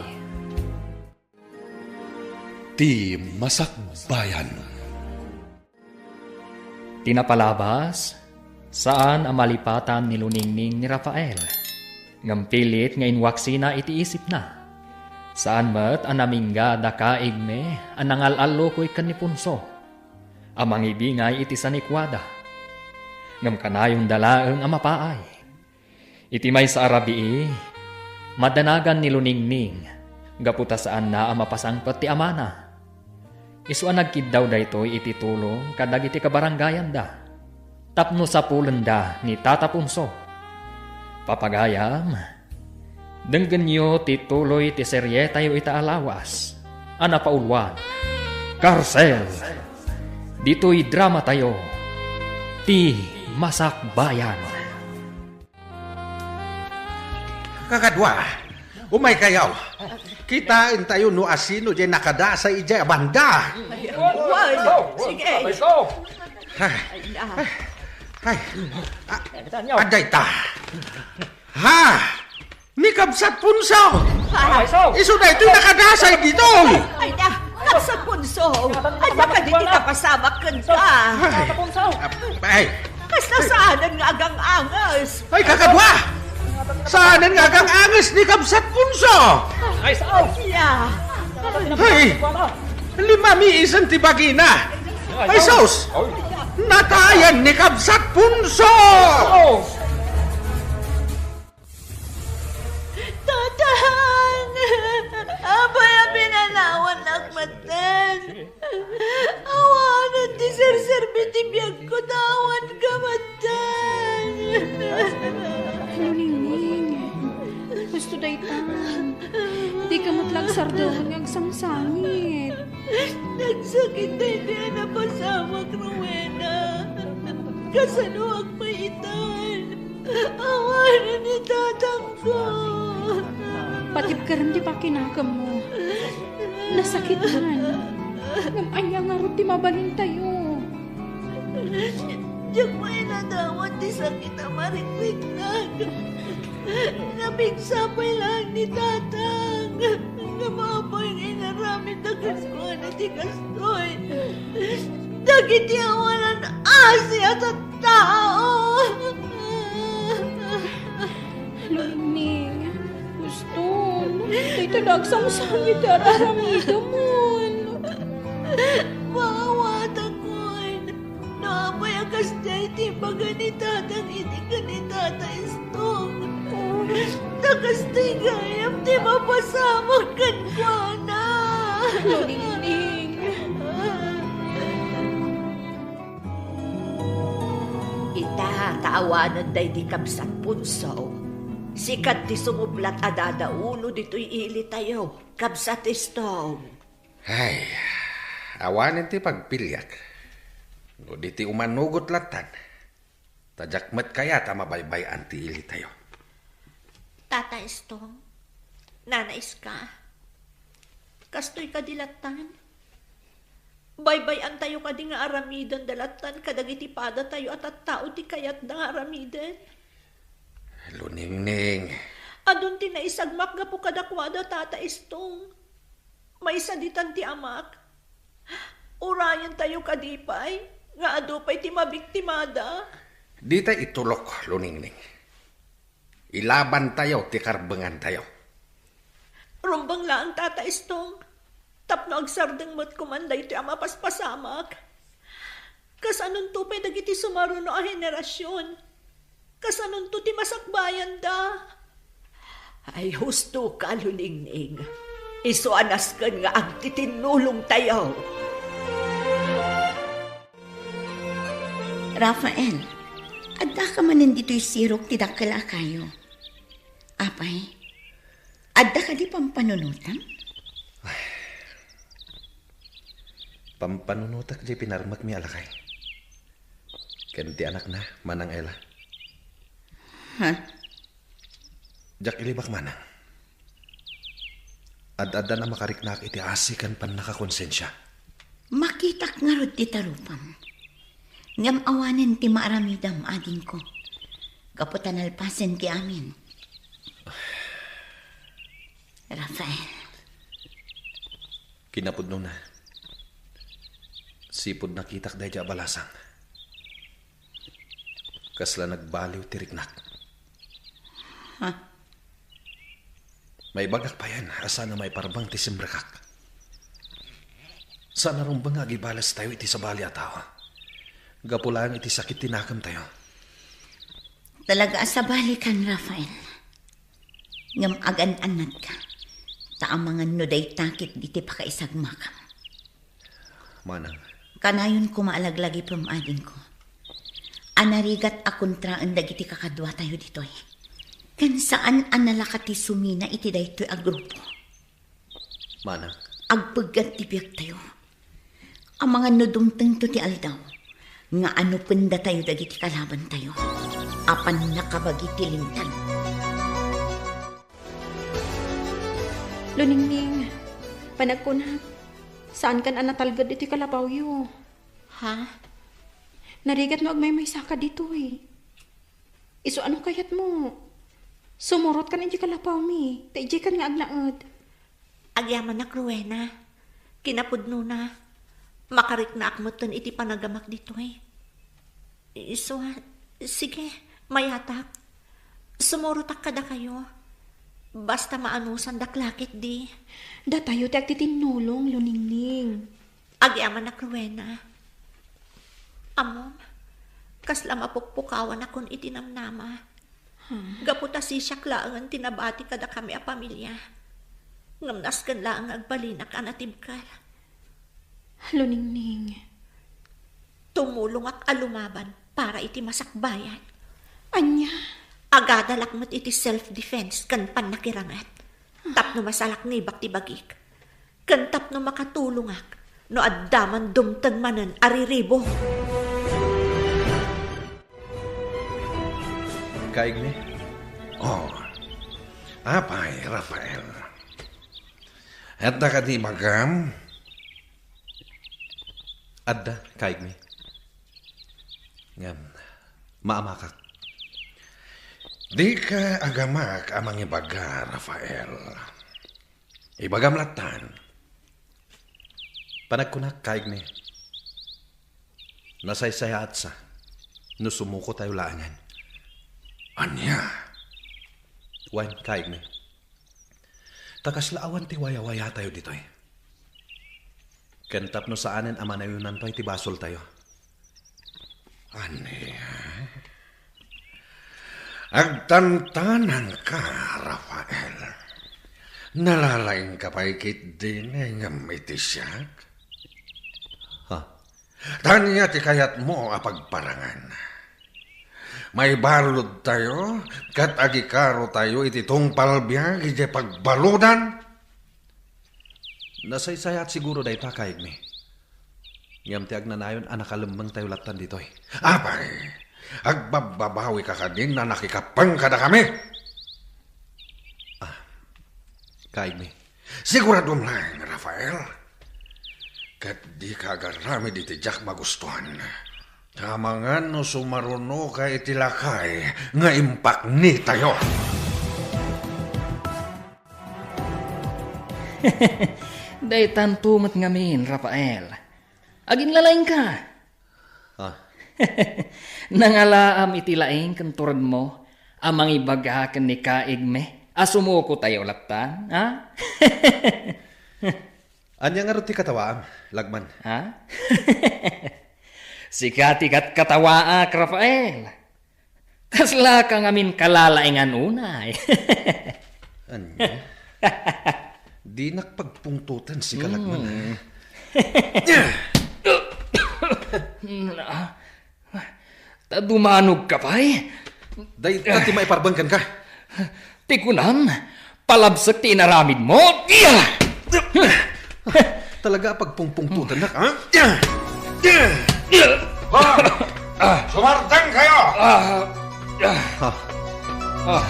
Ti Masakbayan. Ti napalabas, saan a malipatan ni Luningning ni Rafael, ngem pilit nga inwaksina iti isipna. Saan met a namingga dakaigmi a nangal-allukoy ken ni Punso a mangibingay iti sanikuada. Ngem kanayonda laeng a mapaay. Iti maysa a rabii, madanagan ni Luningning gapu ta saanna a mapasangpet ti amana. Isu a nagkiddaw daytoy iti tulong kadagiti kabarangayanda tapno sapulenda ni Tata Punso. Papagayam, denggenyo ti tuloy ti serietayo ita a lawas a napauluan, Karsel. Ditoy dramatayo, Ti Masakbayan. Kakadua, umaykayo. Kitaentayo no asino diay nakadasay idiay a banda. Wen, sige. Ay, ay, ah, adda ita. Ha? Ni Kabsat Punso! Isu daytoy nakadasay ditoy! Ay na, Kabsat Punso! Adda kadi ti napasamak kenka? Ay, Kasta saanen nga agang-anges. Ay, kakadua! Saanen nga agang-anges ni Kabsat Punso? Ay, sao? Ya. Ay, limamiisen ti bagina. Ay, sus! Natayan ni Kabsat Punso! Tatang! Apay a pinanawannak metten? Awanen ti serserbi ti biagko ta awan ka metten. Luningning, husto daytan. Dika met la agsardeng nga agsangsangit. Nagsakit daytoy a napasamak, Rowena. Kasanuak pay itan? Awanen ni tatangko. Patibkeren ti pakinakemmo. Nasakit man. Ngem ania ngarud ti mabalintayo? Diak mailadawan ti sakit a marikriknak. Napigsa pay laeng ni tatang. Ngem apay nga inaramidda kenkuana ti kastoy? Dagiti awanan asi a tattao. Luningning, huston. Dayta la agsangsangit ti ar-aramidemon. Maawatakon. No apay a kasdiay ti ibaga ni tatang idi ken ni tata Istong, ta kastoy gayam ti mapasamak kenkuana. Luningning. Ita, ta awanen daydi Kabsat Punso, sikat ti sumublat a dadauno ditoy ilitayo, Kabsat Istong. Ay, awanen ti pagpiliak. No di ti umanugot lattan, ta diak met kayat a mabaybay-an ti ilitayo. Tata Istong, Nana Iska, kastoy kadi lattan? Baybay-antayo kadi nga aramidenda lattan kadagiti padatayo a tattao ti kayatda nga aramiden? Luningning. Adun ti naisagmak gapu kadakuada, Tata Istong. Maysa ditan ti amak. Urayentayo kadi pay nga adu pay ti mabiktimada? Dita itulok, Luningning. Ilabantayo ti karbengantayo. Rumbeng laeng, Tata Istong, tapno agsardeng met koman daytoy a mapaspasamak. Kasanonto pay dagiti sumaruno a henerasion? Kasanonto ti masakbayanda? Ay, husto ka, Luningning. Isu a nasken nga agtitinnulongtayo. Rafael, addaka manen ditoy sirok ti dakkel a kayo. Apay, adda kadi pampanunotam? Pampanunotak diay pinarmekmi a lakay. Ken ti anakna, Manang Ella. Ha? Diak ilibak manang. Ad-addan a makariknaak iti asi ken pannakakonsensia. Makitak ngarud ti tarupam. Ngem awanen ti maaramidam, adingko. Gapu ta nalpasen ti amin. Rafael. Kinapudnona, sipud nakitak daydi a balasang, kasla nagbaliw ti riknak. Ha? Maibagak payen a saan a maiparbeng ti simrekak. Saan a rumbeng nga agibales tayo iti sabali a tao. Gapu laeng iti sakit ti nakemtayo. Talaga a sabalikan, Rafael. Ngem agan-annadka, ta amangan no dayta ket iti pakaisagmakam. Manang. Kanayon koma a laglagipem, adingko, a narigat a kontraen dagiti kakaduatayo ditoy. Ken saan a nalaka ti sumina iti daytoy a grupo. Manang. Agpeggat ti biagtayo. Amangan no dumtengto ti aldaw nga anupendatayo dagiti kalabantayo a pannakabagi ti linteg. Luningning, panagkunak, saankan a natalged iti kalapawyo. Ha? Narigat no agmaymaysaka ditoy. Isu ano kayatmo? Sumurotkan iti kalapawmi, ta idiaykan nga agnaed. Agyamanak, Rowena. Kinapudnona, makariknaak metten iti panagamak ditoy. Isu a, sige, mayatak. Sumurotak kadakayo. Basta maanusandak la ketdi. Datayo ti agtitinnulong, Luningning. Agyamanak, Rowena. Ammom, kasla mapukpukawanakon iti namnama. Hmm. Gapu ta sisiak laengen ti nabati kadakami a pamilia. Ngem nasken laeng nga agbalinak a natibker. Luningning. Tumulongak a lumaban para iti masakbayan. Ania? Agadalak met iti self-defense ken pannakiranget. Tapno masalaknibak ti bagik. Ken tapno makatulongak no adda man dumteng manen a riribo. Kaigmi? Oh. Apay, Rafael. Adda kadi ibagam? Adda, kaigmi. Ngem, maamakak. Dika agamak a mangibaga, Rafael. Ibagam lattan. Panagkunak, kaigmi. Nasaysayaatsa no sumuko tayo laengen. Ania? Wen, kaigmi. Ta kasla awan ti wayawaya tayo ditoy. Ken tapno saanen a manayonanto iti basol tayo. Ania? Agtantanangka, Rafael. Nalalaingka pay ketdin ngem iti siak? Ha? Ania ti kayatmo a pagparangan? Maibalud tayo ket agikaro tayo iti tungpal biag idiay pagbaludan? Nasaysayaat siguro dayta, kaigmi. Ngem ti agnanayon a nakalemmeng tayo lattan ditoy. Apay, agbabbabawika kadin a nakikappeng kadakami? Ah, kaigmi. Siguradom laeng, Rafael. Ket dika agaramid iti diak magustuan. Amangan no sumarunoka iti lakay nga impaknitayo. Daytanto met ngamin, Rafael. Aginlalaingka. Ah. Nangalaam iti laing ken turedmo a mangibaga ken ni kaigmi a sumuko tayo lattan, ha? Ania ngarud ti katawaam, lagman? Ha? Sika ti katkatawaak, Rafael. Kaslaka ngamin kalalaingan unay. Ania? Dinak pagpungtoten, sika, lagman. Hmm. Ta dumanogka pay? Dayta ti maiparbeng kenka. Ti kunam, palabsek ti inaramidmo. Talaga a pagpungpungtotennak, ha? Ha? Sumardengkayo! Ah, ah. Ha? Ah.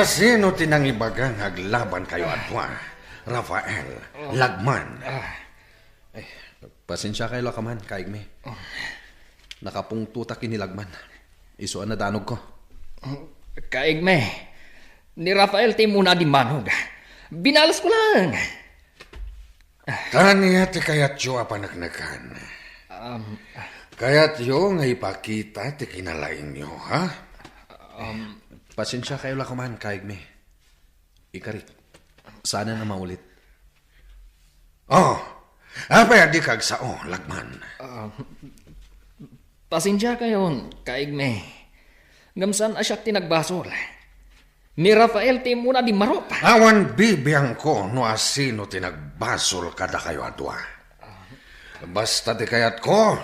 Asino ti nangibaga nga aglabankayo a dua, Rafael, lagman? Ah. Eh, pasensiakayo la kaman, kaigmi. Oh. Nakapungtotak ken ni lagman. Isu a nadanogko. Oh, kaigmi, ni Rafael ti immuna a dimmanog. Binalesko laeng. Ania ti kayatyo a paneknekan? Um, kayatyo nga ipakita ti kinalaingyo, ha? Um, Pasensiakayo la koman, Kaigme. Ikarik, saanen a maulit. Oh, apay a dika agsao, lagman? Ah, pasensiakayon, Kaigme. Ngem saan a siak ti nagbasol. Ni Rafael ti immuna a dimmarup. Awan bibiangko no asino ti nagbasol kadakayo a dua. Basta ti kayatko,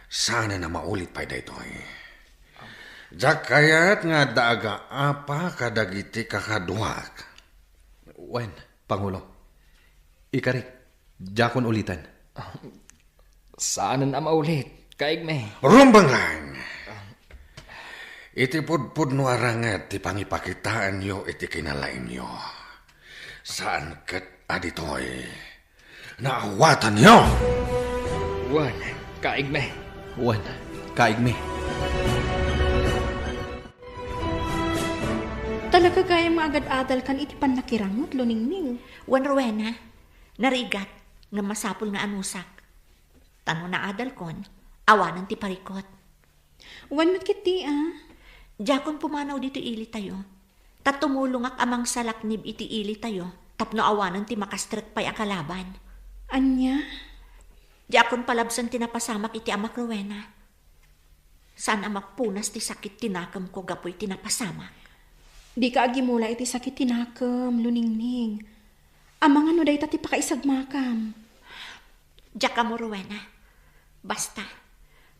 saanen a maulit pay daytoy. Diak kayat nga adda agaapa kadagiti kakaduak. Wen, Pangulo. Ikarik, diakon uliten. Saanen a maulit, Kaigme. Rumbeng laeng! Iti pudpudno a ranget ti pangipakitaenyo iti kinalaingyo. Saan ket a ditoy naawatanyo! Wen, Kaigme. Wen, Kaigme. Talaga gayam nga agad-adalkan iti pannakirangutlo, Ningning. Wen, Rowena, narigat, ngem masapul nga anusak. Ta no naadalkon, awanen ti parikut. Wen met ketdi, a? Diakon pumanaw ditoy ilitayo. Ta tumulongak a mangsalaknib iti ilitayo tapno awanen ti makastrek pay a kalaban. Ania? Diakon palabsen ti napasamak iti amak, Rowena. Saan a mapunas ti sakit ti nakemko gapu iti napasamak. Dika agimula iti sakit ti nakem, Luningning. Amangan no dayta ti pakaisagmakam. Diak ammo, Rowena. Basta,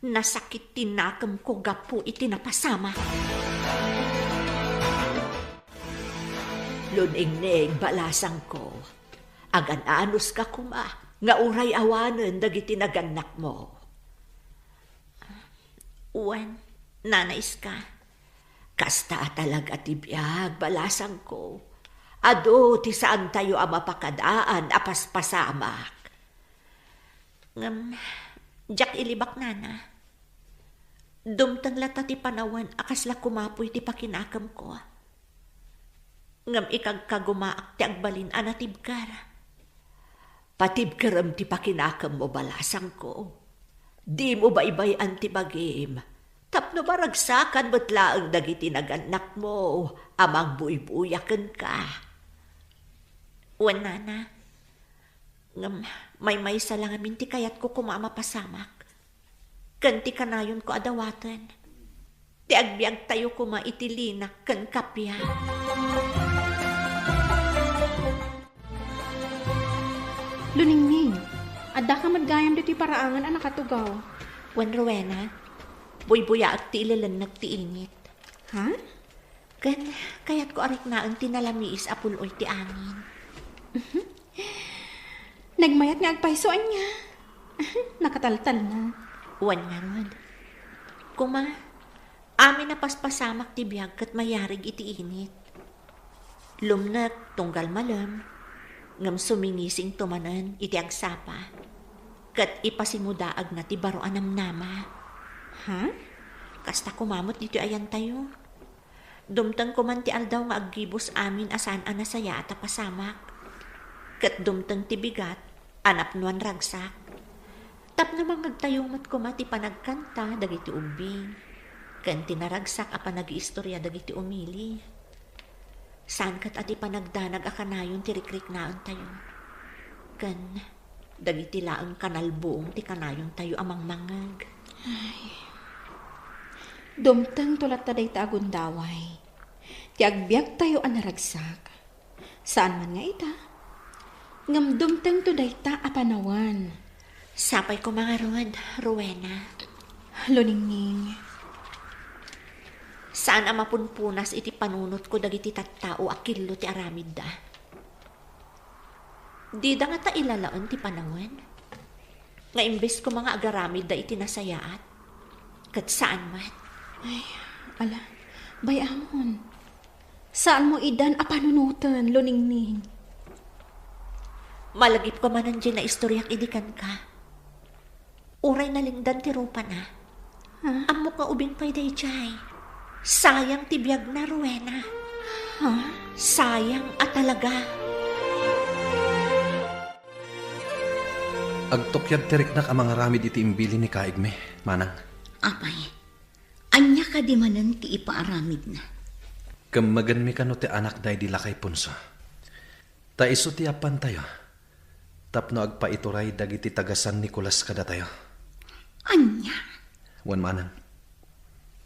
nasakit ti nakemko gapu iti napasamak. Luningning, balasangko, agan-anuska koma nga uray awanen dagiti nagannakmo. Wen, Nana Iska, kasta a talaga ti biag, balasangko. Adu ti saantayo a mapakadaan a paspasamak. Ngem, diak ilibak, Nana. Dumteng latta ti panawen a kasla kumapuy ti pakinakemko. Ngem ikagkagumaak ti agbalin a natibker. Patibkerem ti pakinakemmo, balasangko. Dimo baybay-an ti bagim, tapno maragsakan met laeng dagiti nagannakmo a mangbuybuya kenka. Wen, Nana. Ngem maymaysa la ngamin ti kayatko koma a mapasamak. Ken ti kanayonko a dawaten, ti agbiagtayo koma iti linak ken kappia. Luningning, addaka met gayam ditoy paraangan a nakatugaw. Wen, Rowena, buybuyaek ti ilelennek ti init. Ha? Ken kayatko a riknaen ti nalamiis a pul-oy ti angin. Nagmayat nga agpayso, ania? Nakataltalna. Wen ngarud. Koma, amin a paspasamak ti biag ket mayarig iti init. Lumnek tunggal malem, ngem sumingisingto manen iti agsapa, ket ipasimudaagna ti baro a namnama. Ha? Kasta koma met ditoy ayantayo. Dumteng koman ti aldaw nga aggibus amin a saan a nasayaat a pasamak. Ket dumteng ti bigat a napnoan ragsak. Tapno mangngegtayo met koma ti panagkanta dagiti ubbing, ken ti naragsak a panagiistoria dagiti umili. Saan ket a ti panagdanag a kanayon ti rikriknaentayo, ken dagiti laeng kanalbuong ti kanayontayo a mangmangngeg. Ay. Dumtengto latta dayta a gundaway ti agbiagtayo a naragsak. Saan man nga ita, ngem dumtengto dayta a panawen. Sapay koma ngarud, Rowena. Luningning. Saan a mapunpunas iti panunotko dagiti tattao a killo ti aramidda. Dida ngata ilalaen ti panawen nga imbes koma nga agaramidda iti nasayaat, ket saan met. Ay, ala, bay-amon. Saanmo idan a panunoten, Luningning. Malagipko manen diay naistoriak idi kenka. Uray nalingdan ti rupana. Ha? Ammok nga ubing pay daydiay. Sayang ti biagna, Rowena. Ha? Sayang a talaga. Agtukyad ti riknak a mangaramid iti imbilin ni Kaigme, Manang. Apay, ania kadi manen ti ipaaramidna? Kemmegenmi kano ti anakda idi lakay Ponso. Ta isu ti yappantayo tapno agpaituray dagiti taga San Nicolas kadatayo. Ania? Wen, manang,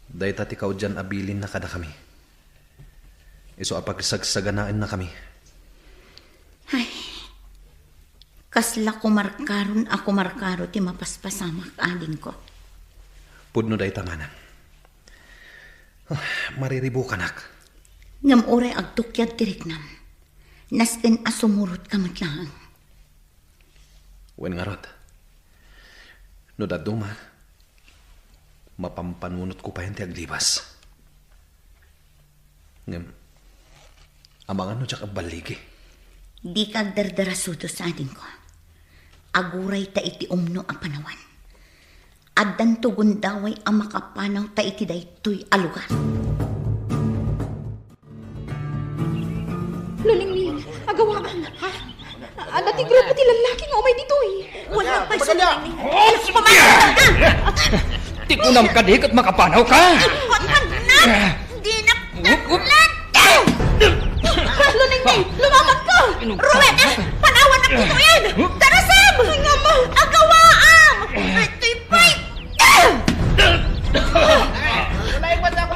dayta ti kaudian a bilinna kadakami. Isu a pagsagsaganaennakami. Ay, kasla kumarkaron a kumarkaro ti mapaspasamak, adingko. Pudno dayta, manang. Ah, mariribukanak. Ngem uray agtukyad ti riknam, nas-en a sumurotka met laeng. Wen ngarud, no dadduma, mapampanunotko payen ti aglibas. Ngem, amangan no diak agballigi? Dika agdardarasudos, adingko. Aguray ta iti umno a panawan. Addanto gundaway a makapanaw ta iti daytoy a lugar. Luningning, agawaam, ha? Adda ti grupo ti lallaki nga umay ditoy. Wala pay Luningning. Oh, sige. Ti kunam kadi ket makapanaw ka. Dinak Up, up. Luningning, lumamag ka! Rowena, panawan na ditoyen! Darasam! Ay, nga ma! Agawaam! Itoy pay!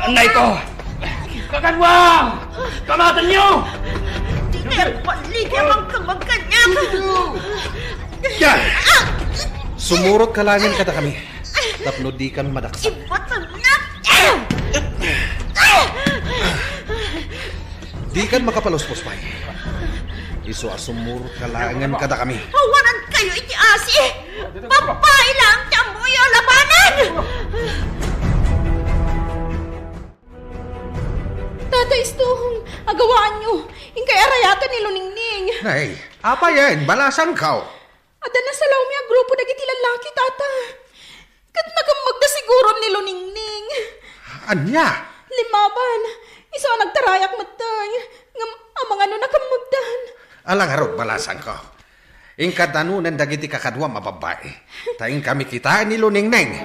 Anay ko! Kakanwa! Kamatan niyo! Di kaya balik ang magkamagkanya! Ya! Sumurot ka laengen kadakami. Tapno dikan madaksak. Ibatannak! Dikan makapaluspos pay. Isu a sumurot ka laengen kadakami. Awanan kayo iti asi! Babai lang ti ammoyo a labanan! Tata Istong, agawaanyo. Inkay arayatan ni Luningning. Ay, apayen, balasangko. Adda nasalawmi a grupo dagiti lallaki, Tata. Ket nakemmegda siguron ni Luningning. Ania? Limmaban. Isu a nagtarayak metten. Ngem amangan no nakemmegdan. Ala ngarud, balasangko. Inka danunen dagiti kakaduam a babbai. Ta inkami kitaen ni Luningning.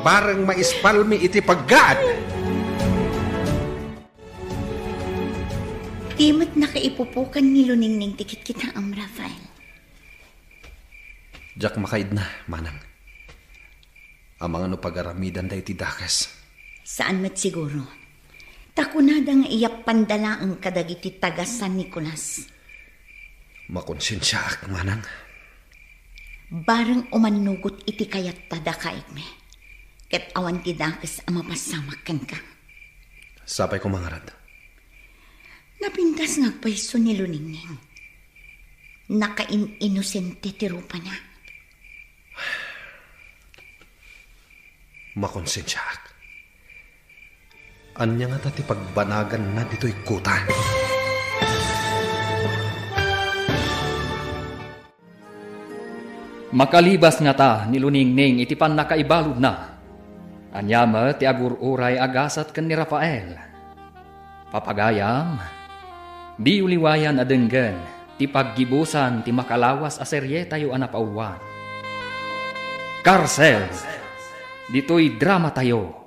Bareng maispalmi iti paggaan. Di met nakaipupukan ni Luningning ti kitkitaem, Rafael. Diak makaidna, manang. Amangan no pagaramidanda iti dakes. Saan met siguro. Ta kunada nga iyappanda laeng kadagiti taga San Nicolas. Makonsensiaak, manang. Bareng umannugot iti kayatta dakaigmi. Ket awan ti dakes a mapassamak kenka. Sapay ko mangarad. Napintas nga agpayso ni Luningning. Nakain-inosente ti rupana. Makonsensiaak. Ania ngata ti pagbanaganna ditoy kota? Makalibas ngata ni Luningning iti pannakaibaludna. Ania met ti agur-uray a gasat ken ni Rafael? Papagayam, diyo liwayan a denggen ti paggibusan ti makalawas a serietayo a napauluan. Karsel, ditoy dramatayo.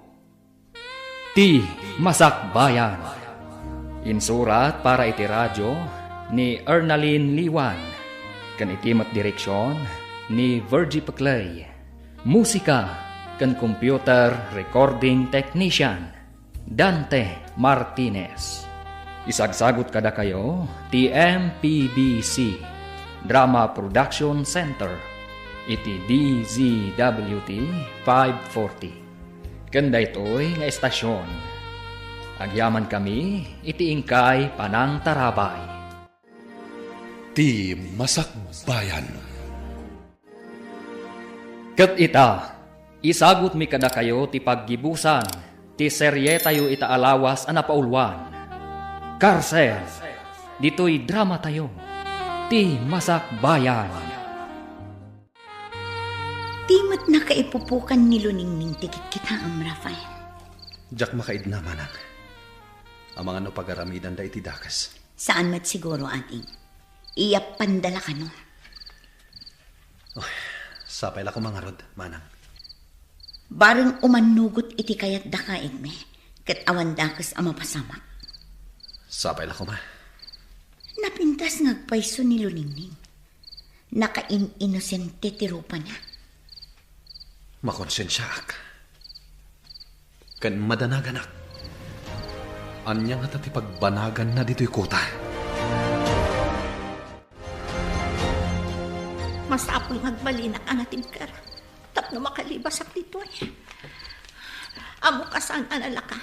Ti Masakbayan. Insurat para iti radyo ni Ernalyn Liwan, ken iti met direksyon ni Virgie Peclay. Musika ken computer recording technician, Dante Martinez. Isagsagut kadakayo ti M P B C Drama Production Center iti D Z W T five forty. Ken daytoy nga estasyon, agyamankami iti inkay panangtarabay. Ti Masakbayan. Ket ita, isagutmi kadakayo ti paggibusan ti serietayo ita a lawas a napauluan. Karsel, ditoy dramatayo, Ti Masakbayan. Di met nakaipupukan ni Luningning ti kitkitaem, Rafael. Diak makaidna, manang. Amangan no pagaramidanda iti dakes. Saan met siguro, ading. Iyappanda la kano. Oh, sapay la koma ngarud, manang. Bareng umannugot iti kayat dakaigmi, ket awan dakes a mapasamak. Sapay la koma. Napintas nga agpayso ni Luningning. Nakain-inosente ti rupana. Makonsensiaak. Ken madanaganak. Ania ngata ti pagbanaganna ditoy kuta? Masapul nga agbalinak a natibker tapno makalibasak ditoy. Ammok a saan a nalaka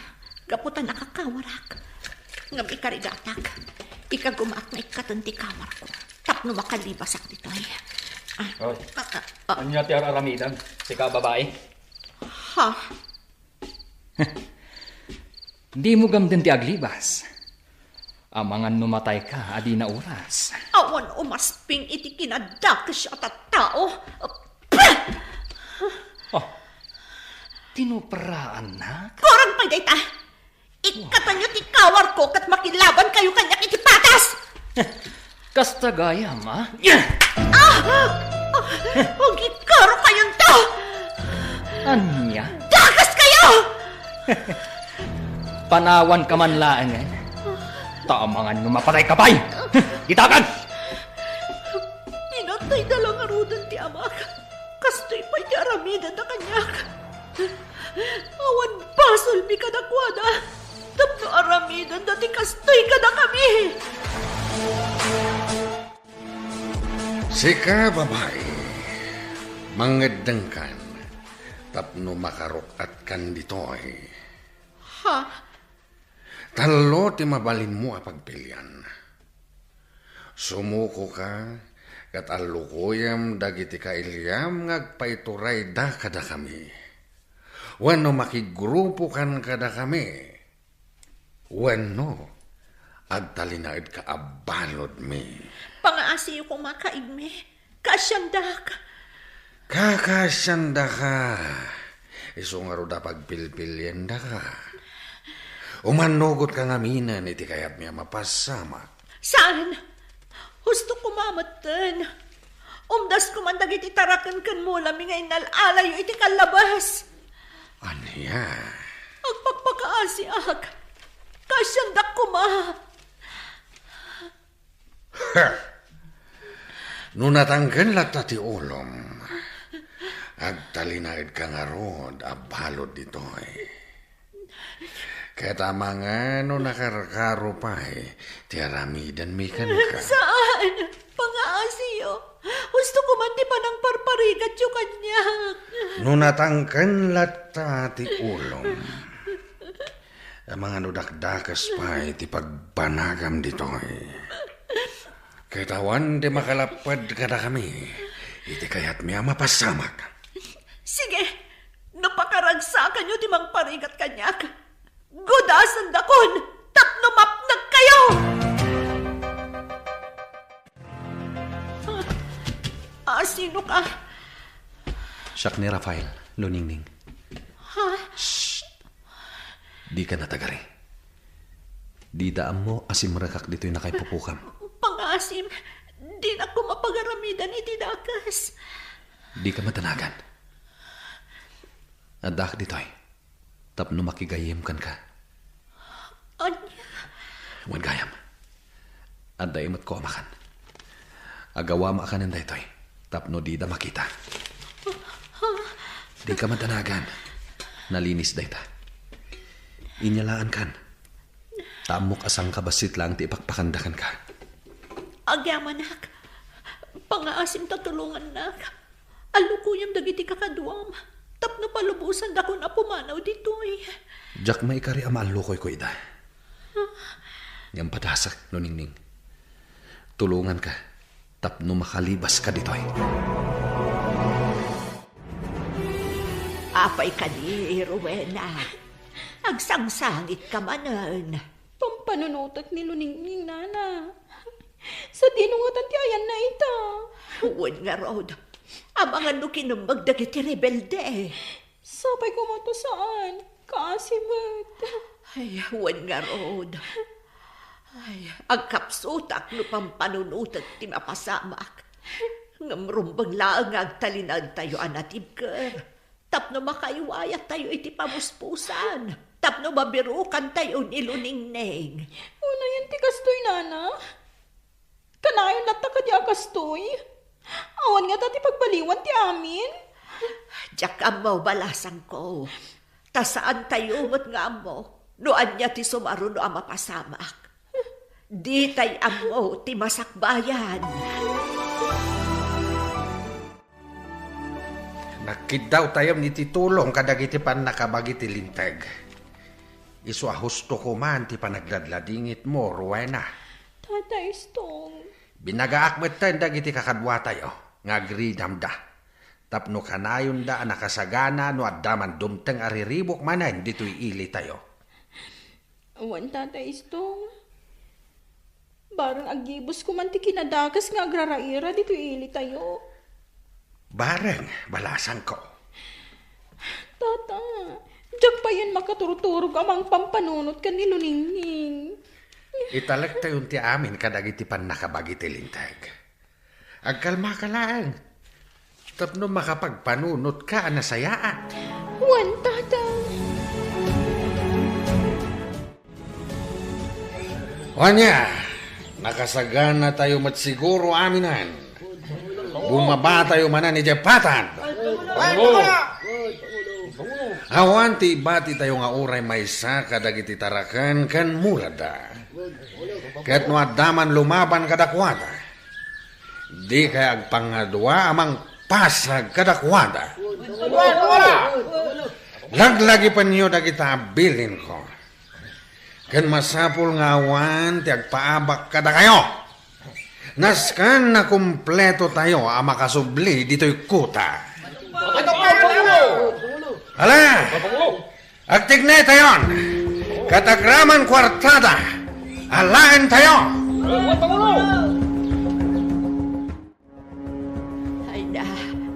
gapu ta nakakawarak. Ngem ikarigatak, ikagumaak nga ikkaten ti kawarko tapno makalibasak ditoy. Ah, Oh. ah, ah, ah. Ania ti ar-aramidan? Sika a babai? Ha? Dimo gamden ti aglibas. Amangan no matayka a dina oras. Awan umasping iti kinadakes a tattao. Pah! Oh, tinupraannak? Kurang pay dayta! Ikkatenyo ti kawarko ket makilabankayo kaniak iti patas! Kasta gayam, a? Ah! Ah! Agikaro kayonto! Ania? Dakaskayo! Panawanka man laengen. Ta amangan no mapatayka pay! Ditagan! Pinatayda la ngaruden ti amak. Kastoy pay ti aramidenda kaniak. Awan basolmi kadakuada tapno aramidenda ti kastoy kadakami. Sika, babai, mangeddengkan tapno makaruk-atkan ditoy. Ha? Tallo ti mabalinmo a pagpilian. Sumukoka ket allukoyem dagiti kailiam nga agpaiturayda kadakami. Wenno makigrupokan kadakami. Wenno agtalinaedka a baludmi. Pangaasiyo koma, kaigmi. Kaasiandak. Kakaasiandaka. Isu ngarud a pagpilpiliendaka. Umannugotka ngaminen iti kayatmi a mapasamak. Saan? Husto koma metten. Umdas koman dagiti taraken ken mulami nga innal-alayo iti kallabas. Ania? Agpakpakaasiak. Kaasiandak koma. Ha! No natangken latta ti ulom, agtalinaedka ngarud a balud ditoy. Ket amangan no nakarkaro pay ti aramidenmi kenka. Saan? Pangaasiyo. Husto koman ti panangparparigatyo kaniak. No natangken latta ti ulom, amangan no dakdakes pay ti pagbanagam ditoy. Ket awan ti makalapped kadakami iti kayatmi a mapasamak. Sige, no pakaragsakanyo ti mangparigat kaniak, gudasendakon tapno mapnekkayo! Ah, sino ka? Siak ni Rafael, Luningning. Ha? Shh! Dika natagari. Dida ammo a simrekak ditoy nakaipupokam. Pangasim, dinak koma pagaramidan iti dakes. Dika madanagan. Addaak ditoy tapno makigayyem kenka. Ania? Wen gayam. Adda imetko a makan. Agawama kanen daytoy tapno dida makita. Dika madanagan. Nalinis dayta. Inyalaankan. Ta ammok a sangkabassit laeng ti ipakpakanda kenka. Agyamanak. Pangaasim ta tulongannak. Allukoyam dagiti kakaduam tapno palubosandakon a pumanaw ditoy. Diak maikari a maallukoyko ida. Ngem padasek, Luningning. Tulonganka tapno makalibaska ditoy. Apay kadi, Rowena? Agsangsangitka manen. Pampanunotek ni Luningning, nana. Sadino ngatan ti ayanna ita? Wen ngarud, amangan no kinemmeg dagiti rebelde. Sapay koma ta saan, kaasi met. Ay, wen ngarud. Ay, agkapsutak no pampanunotek ti mapasamak. Ngem rumbeng laeng nga agtalinaedtayo a natibker tapno makaiwayattayo iti pamuspusan. Tapno mabirukantayo ni Luningning. Unayen ti kastoy, nana. Kanayon latta kadi a kastoy? Awan ngata ti pagbaliwan ti amin? Diak ammo, balasangko. Ta saantayo met nga ammo no ania ti sumaruno a mapasamak. Ditay ammo ti masakbayan. Nagkiddawtayo iti tulong kadagiti pannakabagi ti Linteg. Isu a husto koman ti panagladladingitmo, Rowena. Tata Istong. Binagaak metten dagiti kakaduatayo nga agridamda tapno kanayonda a nakasagana no adda man dumteng a riribuk manen ditoy ilitayo. Awan, Tata Istong. Bareng aggibus koman ti kinadakes nga agraraira ditoy ilitayo. Bareng, balasangko. Tata, diak payen makaturturog a mangpampanunot ken ni Luningning. Italektayon ti amin kadagiti pannakabagi ti Linteg. Agkalmaka laeng tapno makapagpanunotka a nasayaat. Wen, Tata. Ania, nakasaganatayo met siguro aminen. Bumabatayo manen idiay patad. Awan ti ibatitayo nga uray maysa kadagiti taraken ken muradda. Ket no adda man lumaban kadakuada, dikay agpangadua a mangpasag kadakuada. Laglagipenyo dagita a bilinko. Ken masapul nga awan ti agpaabak kadakayo. Nasken a kumpletotayo a makasubli ditoy kuta. Ala! Agtignaytayon! Ket agraman kuartada, alaentayo! Ay na,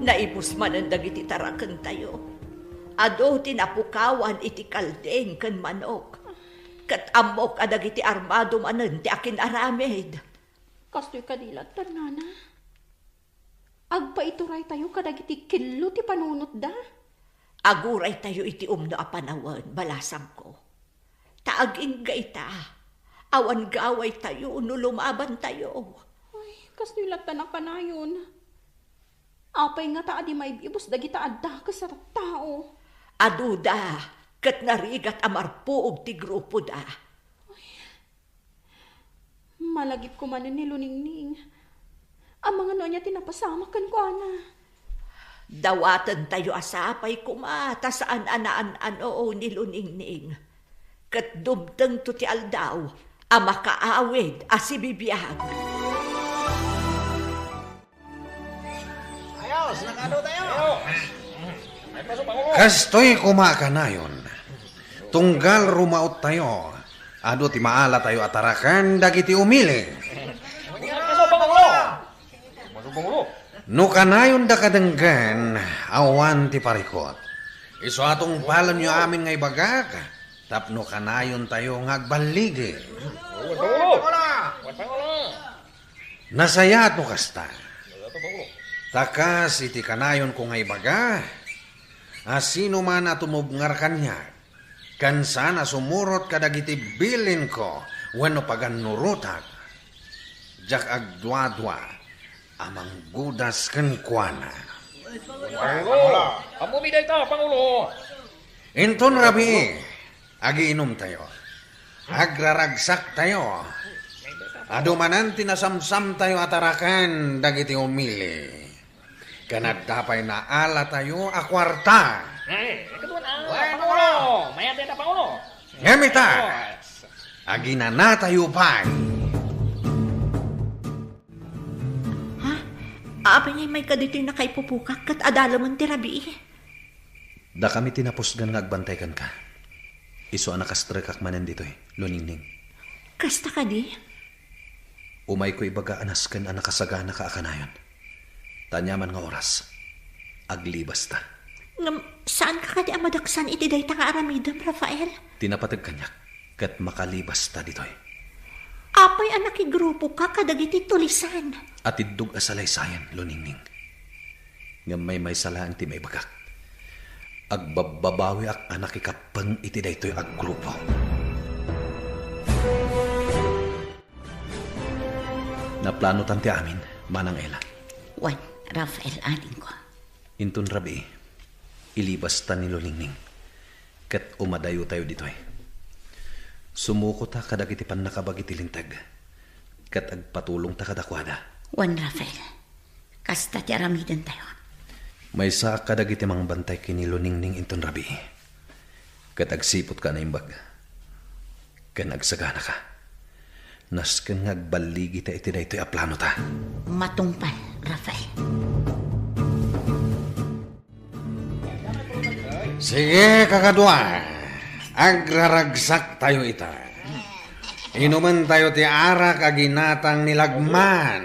naibus manen dagiti tarakentayo. Adu ti napukawan iti kalding ken manok. Ket ammok a dagiti armado manen ti akin-aramid. Kastoy kadi latta, nana? Agpaituraytayo kadagiti kello ti panunotda. Aguraytayo iti umno a panawen, balasangko. Ta agingga ita, awan gawaytayo no lumabantayo. Ay, kastoy latta a kanayon. Apay ngata a di maib-ibus dagita a dakes a tattao? Aduda, ket narigat a marpuog ti grupoda. Ay, malagipko manen ni Luningning. Amangan no ania ti napasamak kenkuana. Dawatentayo a sapay koma ta saan a naan-ano ni Luningning. Ket dumtengto ti aldaw a makaawid a sibibiag. Ayos, nakado tayo. Kastoy koma a kanayon. Tunggal rumaottayo, adu ti maalatayo a taraken dagiti umili. Kaso, Pangulo! Kaso, Pangulo! No kanayonda kadenggen, awan ti parikot. Isu a tungpalenyo amin nga ibagak, tapno kanayontayo nga agballigi. Pangulo! Pangulo! Nasayaat no kasta. Ta kas iti kanayonko nga ibaga, a sino man a tumubngar kaniak, ken saan a sumurot kadagiti bilinko wenno pagannurotak, diak agduadua a manggudas kenkuana. Pangulo! Ammomi dayta, Pangulo! Inton rabii, agiinumtayo. Agraragsaktayo. Adu manen ti nasamsamtayo a taraken dagiti umili. Ken adda pay naalatayo a kuarta. Eh, ikaduan a, Pangulo! Mayat dayta, Pangulo! Ngem ita, aginanatayo pay. Ha? Apay nga imayka ditoy nakaipupukak ket adalemen ti rabii? Dakami ti napusgan nga agbantay kenka. Isu a nakastrekak manen ditoy, Luningning. Kasta kadi? Umayko ibaga a nasken a nakasaganaka a kanayon. Ta aniaman nga oras, aglibasta. Ngem, saanka kadi a madaksan iti dayta nga aramidem, Rafael? Ti napateg kaniak, ket makalibasta ditoy. Apay a nakigrupoka kadagiti tulisan? Atiddog a salaysayan, Luningning. Ngem maymaysa laeng ti maibagak. Agbabbabawiak a nakikappeng iti daytoy a grupo. Naplanotan ti amin, Manang Ella. Wen, Rafael, adingko. Inton rabii, ilibasta ni Luningning, ket umadayotayo ditoy. Sumukota kadagiti pannakabagi ti linteg, ket agpatulongta kadakuada. Wen, Rafael, kasta ti aramidentayo. Maysaak kadagiti mangbantay ken ni Luningning inton rabii, ket agsiputka a naimbag ken agsaganaka. Nasken nga agballigita iti daytoy a planota. Matungpal, Rafael. Sige, kakadua. Agraragsaktayo ita. Inumentayo ti arak a ginatang ni Lagman.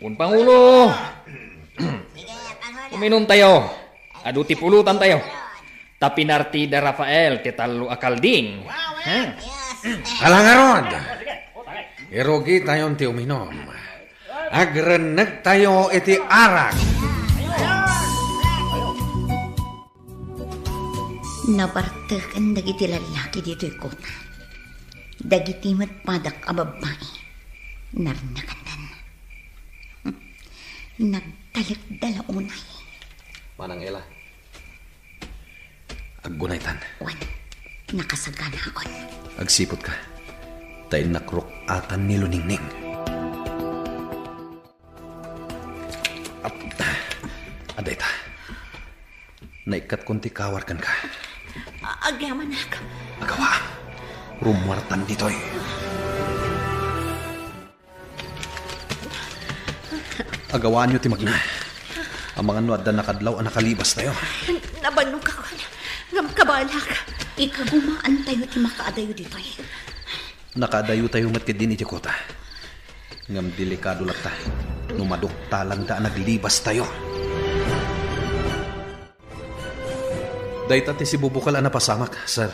Wen, Pangulo. Uminumtayo. Adu ti pulutantayo. Ta pinartida Rafael ti tallo a kalding. Ha? Ala ngarud, irugitayon ti uminum. Agrennegtayo iti arak. Nabarteken dagiti lallaki ditoy kota. Dagiti met padak a babbai, narnakandan. Nagtalekda la unay. Manang Ella, aggunaytan. Wen, nakasaganaakon. Agsiputka, ta innak ruk-atan ni Luningning. Ap-, adda ita. Naikkatkon ti kawar kenka. A-, agyamanak. Agawa. Rummuartan ditoy. Agawaanyo ti magna. Amangan no adda nakadlaw a nakalibastayo. Nabannogakon. Ngem kabalak. Ikagumaantayo ti makaadayo ditoy. Nakaadayotayo met ketdin iti kota. Ngem delikado latta no maduktalanda a naglibastayo. Dayta ti sibubukel a napasamak, sir.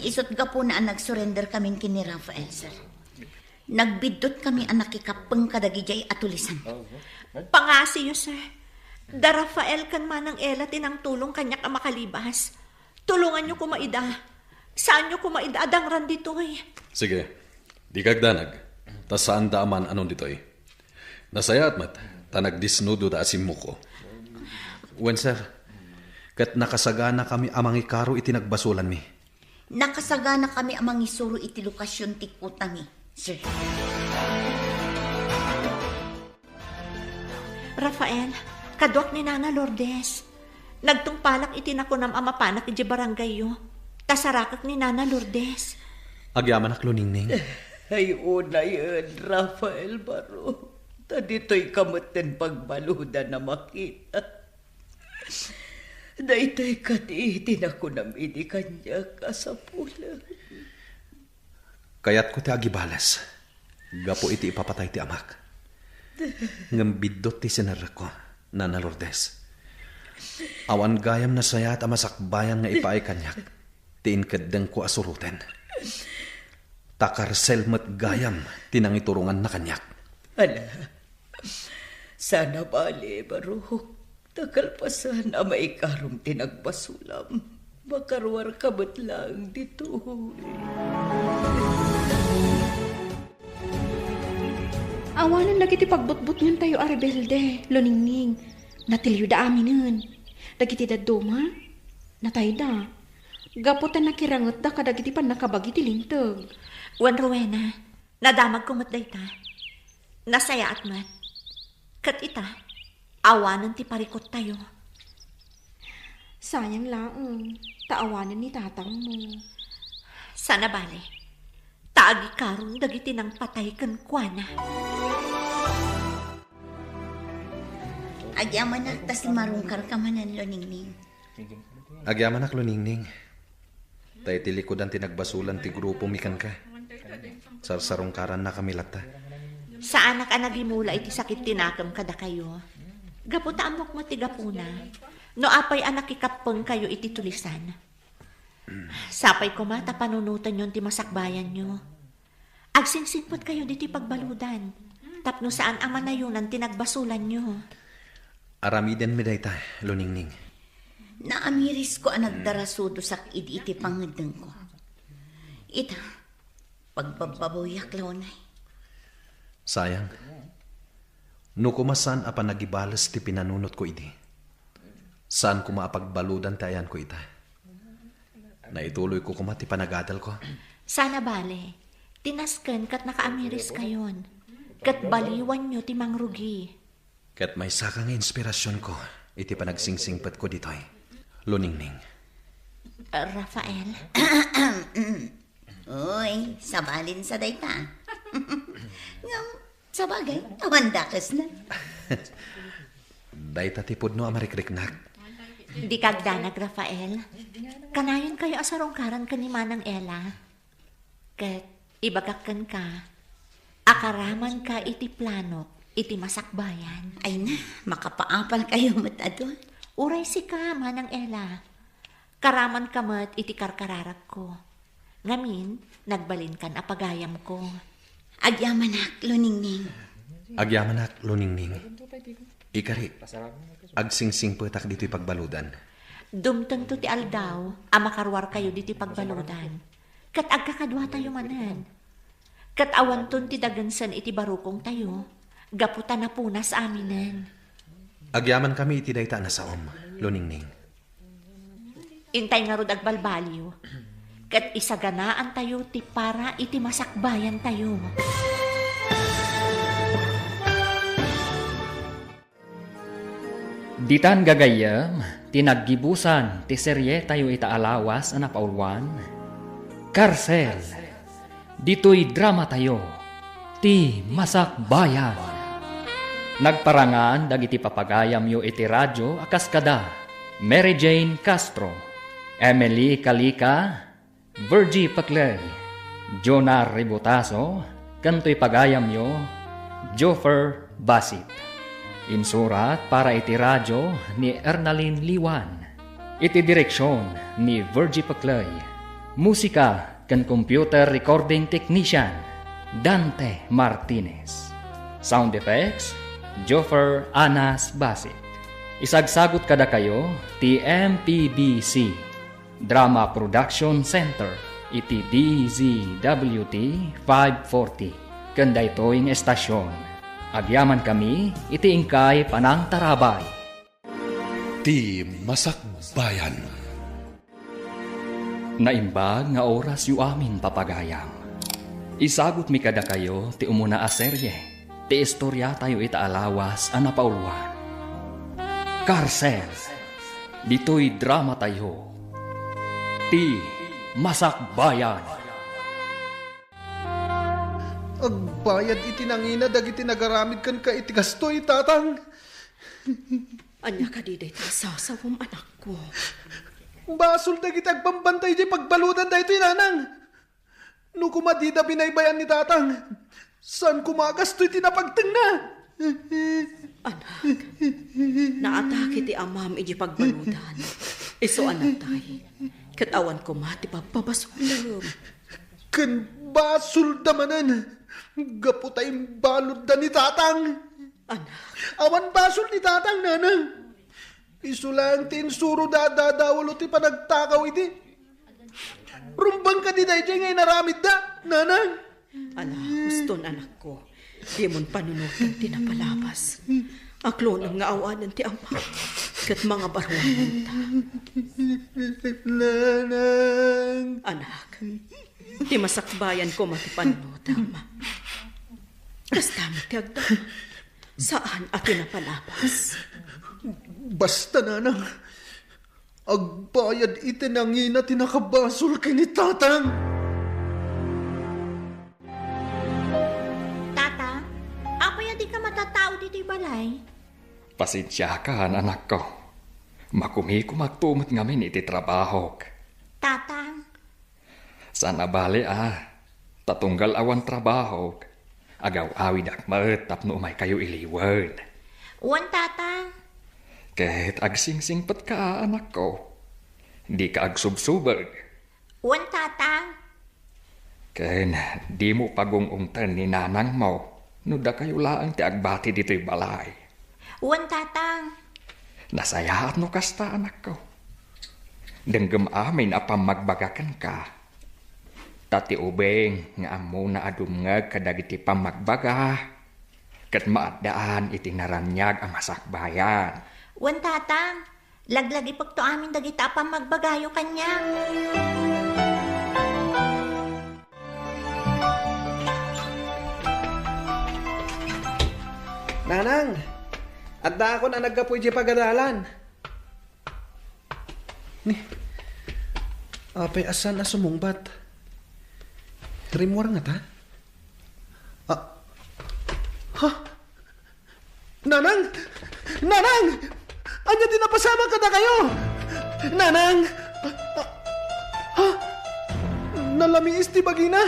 Isut' gapuna a nagsurrender kamin ken ni Rafael, sir. Nagbiddut kami a nakikappeng kadagidiay a tulisan. Pangasiyo, sir. Da Rafael ken Manang Ella ti nangtulong kaniak a makalibas. Tulonganyo koma ida. Saanyo koma ida a dangran ditoy. Sige. Dika agdanag. Ta saanda a maan-anon ditoy. Nasayaat met, ta nagdisnudoda a simmuko. Wen, sir. Ket nakasaganakami a mangikaro iti nagbasolanmi. Nakasaganakami a mangisuro iti lokasion ti kotami, sir. Rafael, kaduak ni Nana Lourdes. Nagtungpalak iti nakunam a mapanak idiay barangayyo. Ta sarakek ni Nana Lourdes. Agyamanak, Luningning. Ay, unayen, Rafael Baro. Ta ditoyka metten pagbaludan a makita. Daytoy kadi ti nakunam idi kaniak a sapulen. Kayatko ti agibales gapu iti ipapatay ti amak. Ngem biddut ti sinerrekko, Nana Lourdes. Awan gayam nasayaat a masakbayan nga ipaay kaniak ti inkeddengko a suroten. Ta karsel met gayam ti nangituronganna kaniak. Ala, saan a bale, Baro. Ta kalpasan a maikarom ti nagbasolam, makaruarka met laeng ditoy. Awanen dagiti pagbutbutngentayo a rebelde, Luningning. Natiliwda aminen. Dagiti dadduma, natayda. Gapu ta nakirangetda kadagiti pannakabagi ti linteg. Wen, Rowena, nadamagko met dayta. Nasayaat met. Ket ita, awanen ti parikuttayo. Sayang laeng, ta awanen ni tatangmo. Saan a bale, ta agikaron dagiti nangpatay kenkuana. Agyamanak ta simmarungkarka manen, Luningning. Agyamanak, Luningning. Ta iti likudan ti nagbasolan ti grupomi kenka. Sarsarungkarannakami latta. Saanak a nagimula iti sakit ti nakem kadakayo. Gapu ta ammok met ti gapuna. No apay a nakikappengkayo iti tulisan. Sapay koma ta panunotenyon ti masakbayanyo. Agsingsingpetkayo ditoy pagbaludan, tapno saan a manayonan ti nagbasolanyo. Aramidenmi dayta, Luningning. Naamirisko a nagdarasudosak idi iti pangngeddengko. Ita, pagbabbabuyak la unay. Sayang. No koma saan a panagibales ti pinanunotko idi, saan koma a pagbaludan ti ayanko ita. Naituloyko koma ti panagadalko. Saan a bale, ti nasken ket nakaamiriskayon, ket baliwanyo ti mangrugi. Ket maysaka nga inspirasionko iti panagsingsimpetko ditoy, Luningning. Rafael? Uy, sabalin sa dayta. Ngem, sabagay, awan dakesna. Dayta ti pudno a marikriknak. Dika agdanag, Rafael. Kanayon kayo a sarungkaran ken ni Manang Ella. Ket ibagak kenka, akaraman ka iti planok iti masakbayan. Ay na, makapaapal kayo met adu. Uray sika, Manang Ella. Karaman ka met iti karkararagko. Ngamin, nagbalinkan a pagayamko. Agyamanak, Luningning. Agyamanak, Luningning. Ikari, agsingsingpetak ditoy pagbaludan. Dumtengto ti aldaw a makaruarkayo ditoy pagbaludan, ket agkakaduatayo manen. Ket awanton ti dagensen iti barukongtayo, gapu ta napunas aminen. Agyamankami iti dayta a nasaom, Luningning. Intay ngarud agbalbaliw, ket isaganaantayo ti para iti masakbayantayo. Ditan gagayyem ti naggibusan ti serietayo ita a lawas a napauluan, Karsel. Ditoy dramatayo, Ti Masakbayan. Nagparangan dagiti papagayamyo iti radio a kas kada Mary Jane Castro, Emily Calica, Virgie Paclay, Jonah Ributaso, ken toy pagayamyo, Joffer Basit. Insurat para iti radio ni Ernalyn Liwan. Iti direksion ni Virgie Paclay. Musika ken computer recording technician, Dante Martinez. Sound effects, Joffer Anas Basit. Isagsagut kadakayo ti M P B C Drama Production Center iti D Z W T five forty. Ken daytoy nga estasion, agyamankami iti inkay panangtarabay. Ti Masakbayan. Naimbag nga orasyo amin, papagayam. Isagutmi kadakayo ti umuna a serye ti istoriatayo ita a lawas a napauluan. Karsel, ditoy dramatayo, Ti Masakbayan. Agbayad iti nangina dagiti nagaramid kenka iti kastoy, Tatang. Ania kadi dayta a sasawem, anakko? Basol dagiti agbambantay idiay pagbaludan daytoy, Nanang. No koma dida binaybayan ni Tatang, saan koma a gastoy ti napagtengna? Anak, naatake ti amam idiay pagbaludan. Isu a natay, ket awan koma ti pagpabasolem. Ken basolda manen, gapu ta imbaludda ni Tatang. Anak. Awan basol ni Tatang, Nanang. Isu laeng ti insuroda a dadawalu ti panagtakaw idi. Rumbeng kadi daydiay nga inaramidda, Nanang? Ala, huston, anakko. Dimon panunoten ti napalabas. Aklonam nga awanen ti ama ket mangabaruanenta. Nanang. Anak, ti masakbayan koma ti panunotam. Kasta met ti agdama. Saan a ti napalabas. Basta, Nanang, agbayad iti nangina ti nakabasol ken ni Tatang. Tatang, apay a dika matattao ditoy balay? Pasensiakan, anakko. Makumikumakto met ngamin iti trabahok. Tatang. Saan a bale a, ta tunggal awan trabahok, agaw-awidak met tapno umaykayo iliwen. Wen, Tatang. Ket agsingsingpetka, anakko. Dika agsubsubeg. Wen, Tatang. Ken dimo pagung-ungten ni nanangmo no dakayo laeng ti agbati ditoy balay. Wen, Tatang. Nasayaat no kasta, anakko. Denggem amin a pammagbaga kenka. Ta ti ubing nga ammona a dumngeg kadagiti pammagbaga, ket maaddaan iti naraniag a masakbayan. Wen, Tatang, laglagipekto amin dagita a pammagbagayo kaniak. Nanang, addaakon a naggapu idiay pagadalan. Ni, apay a saan a sumungbat? Rimmuar ngata? Ah, ha? Nanang! Nanang! Ania ti napasamak kadakayo? Nanang! Ah, ha? Nalamiis ti bagina!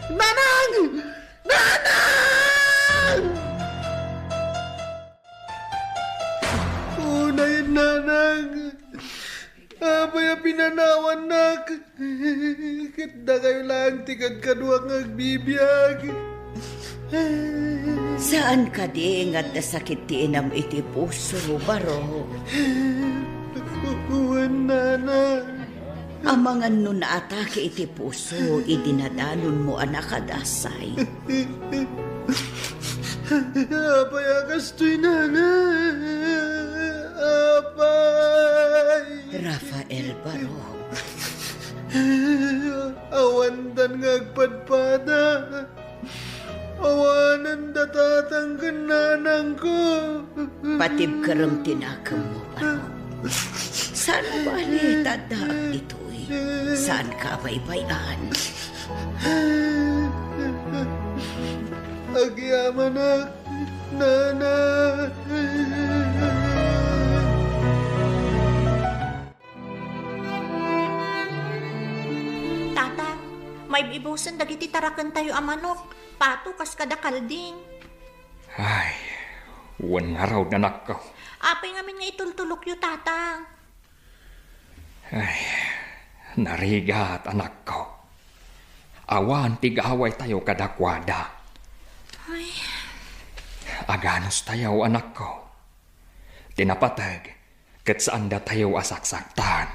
Nanang! Nanang! Unay, Nanang! Apay a pinanawannak? Ket dakayo laeng ti kadkaduak nga agbibiag. Saan kadi nga adda sakit ti inam iti puso, Baro? Wen, Nana. Amangan no naatake iti puso idi nadanonmo a nakadasay. Apay a kastoy, Nana? Apay! Rafael Barong. Awandan nga agpadpada. Awanen da tatang ken nanangko. Patibkerem ti nakemmo, Barong. Saan bale ta addaak ditoy? Saanka a baybay-an? Agyamanak, Nana. Tatang, maib-ibusen dagiti tarakentayo a manok, pato kas kada kalding. Ay, wen ngarud, anakko. Apay ngamin nga itultulokyo, Tatang? Ay, narigat, anakko. Awan ti gawaytayo kadakuada. Ay. Aganustayo, anakko. Ti napateg, ket saandatayo a saksaktan.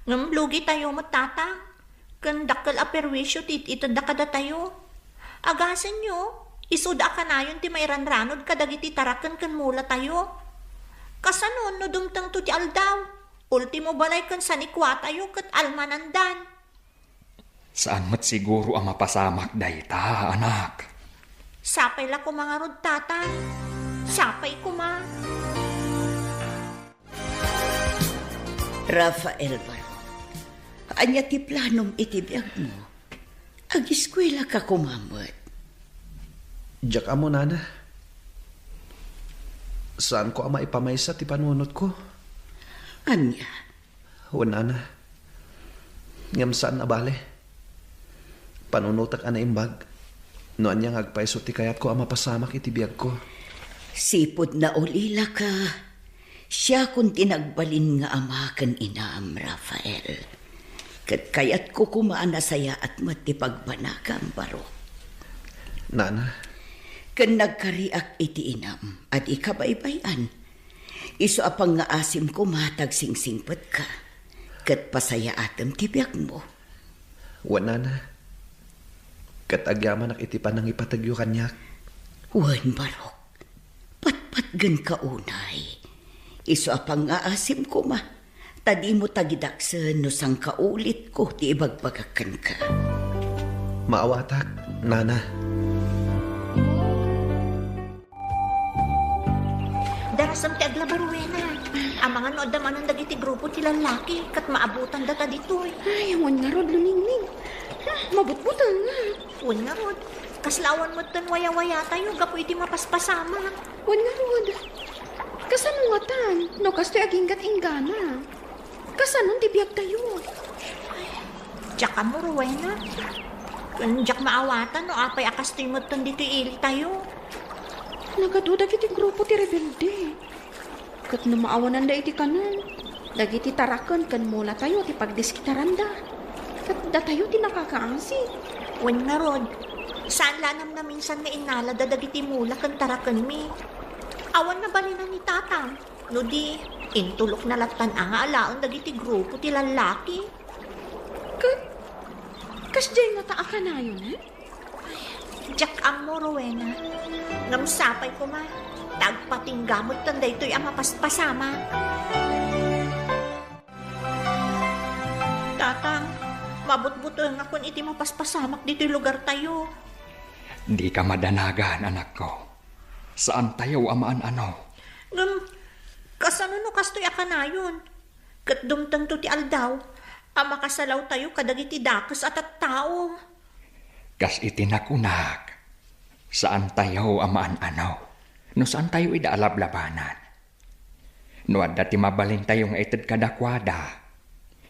Ngem lugitayo met, Tatang. Ken dakkel a perwisio ti it-itedda kadatayo. Agasenyo, isuda a kanayon ti mairanranod kadagiti taraken ken mulatayo. Kasano no dumtengto ti aldaw? Ultimo balay ken sanikuatayo ket almanandan. Saan met siguro a mapasamak dayta, anak. Sapay la koma ngarud, Tatang. Sapay koma. Rafael Barong, ania ti planom iti biagmo? Agiskuelaka koma met? Diak ammo, Nana. Saanko a maipamaysa ti panunotko. Ania? Wen, Nana. Ngem saan a bale. Panunotek a naimbag no ania nga agpayso ti kayatko a mapasamak iti biagko. Sipud naulilaka, siakon ti nagbalin nga ama ken inam, Rafael. Ket kayatko koma a nasayaat met ti pagbanagam, Barong. Nana. Ken nagkariak iti inam a dika baybay-an. Isu a pangngaasim koma ta agsingsingpetka, ket pasayaatem ti biagmo. Wen, Nana. Ket agyamanak iti panangipategyo kaniak. Wen, Barong. Patpatgenka unay. Isu a pangngaasim koma, ta dimo tagidaksen no sangkaulitko ti ibagbagak kenka. Maawatak, Nana. Darasem ti aglaba, Rowena. Amangan no adda manen dagiti grupo ti lallaki ket maabutandata ditoy. Ay, wen ngarud, Luningning. Hmm, mabutbutengngak. Wen ngarud. Kasla awan metten wayawayatayo gapu iti mapaspasamak. Wen ngarud. Kasano ngatan no kastoy aginggat-inggana? Kasanon ti biagtayo? Diak ammo, Rowena. Ken diak maawatan no apay a kastoy metten ditoy ilitayo. Nagadu dagiti grupo ti rebelde. Ket no maawananda iti kanen, dagiti taraken ken mulatayo ti pagdiskitaranda. Ket datayo ti nakakaasi. Wen ngarud, saan la a namnaminsan nga innalada dagiti mula ken tarakenmi. Awan nabalinan ni Tatang. No di, intulokna lattan a nga alaen dagiti grupo ti lallaki. Ket, kasdiay ngata a kanayon, eh? Diak ammo, Rowena. Ngem sapay koma, ta agpatingga metten daytoy a mapaspasamak. Tatang, mabutbutengakon iti mapaspasamak ditoy lugartayo. Dika madanagan, anakko. Saantayo a maan-ano. Ngem, kasano no kastoy a kanayon? Ket dumtengto ti aldaw a makasalawtayo kadagiti dakes a tattao. Kas iti nakunak, saantayo a maan-ano no saantayo ida a lablabanan. No adda ti mabalintayo nga ited kadakuada,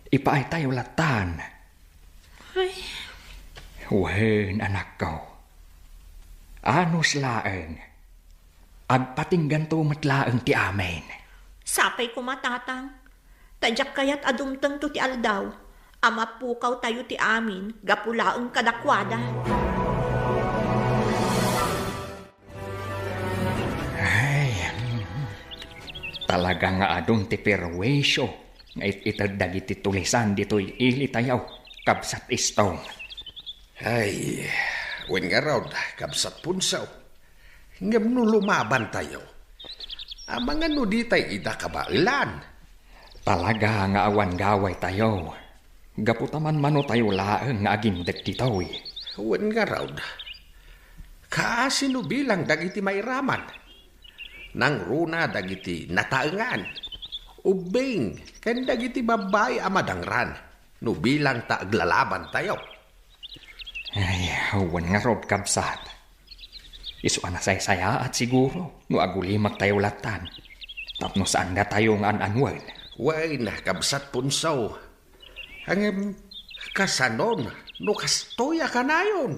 ipaaytayo lattan. Ay. Wen, anakko. Anus laeng. Agpatingganto met laeng ti amin. Sapay koma, Tatang. Ta diak kayat a dumtengto ti aldaw a mapukawtayo ti amin gapu laeng kadakuada. Ay, talaga nga adun ti perwisio nga it-ited dagiti tulisan ditoy ilitayo, Kabsat Istong. Ay, wen ngarud, Kabsat Punso. Ngem no lumabantayo, amangan no ditay ida kabaelan. Talaga nga awan gawaytayo, gapu ta manmanotayo laeng nga agindek ditoy. Wen ngarud, kaasi no bilang dagiti mairaman. Nangruna dagiti nataengan, ubbing, ken dagiti babbai a madangran, no bilang ta aglalabantayo. Ay, wen ngarud, kabsat. Isu a nasaysayaat siguro no agulimaktayo lattan. Tapno saandatayo nga an-anuen. Wen, Kabsat Punso. Ngem, kasanon no kastoy a kanayon?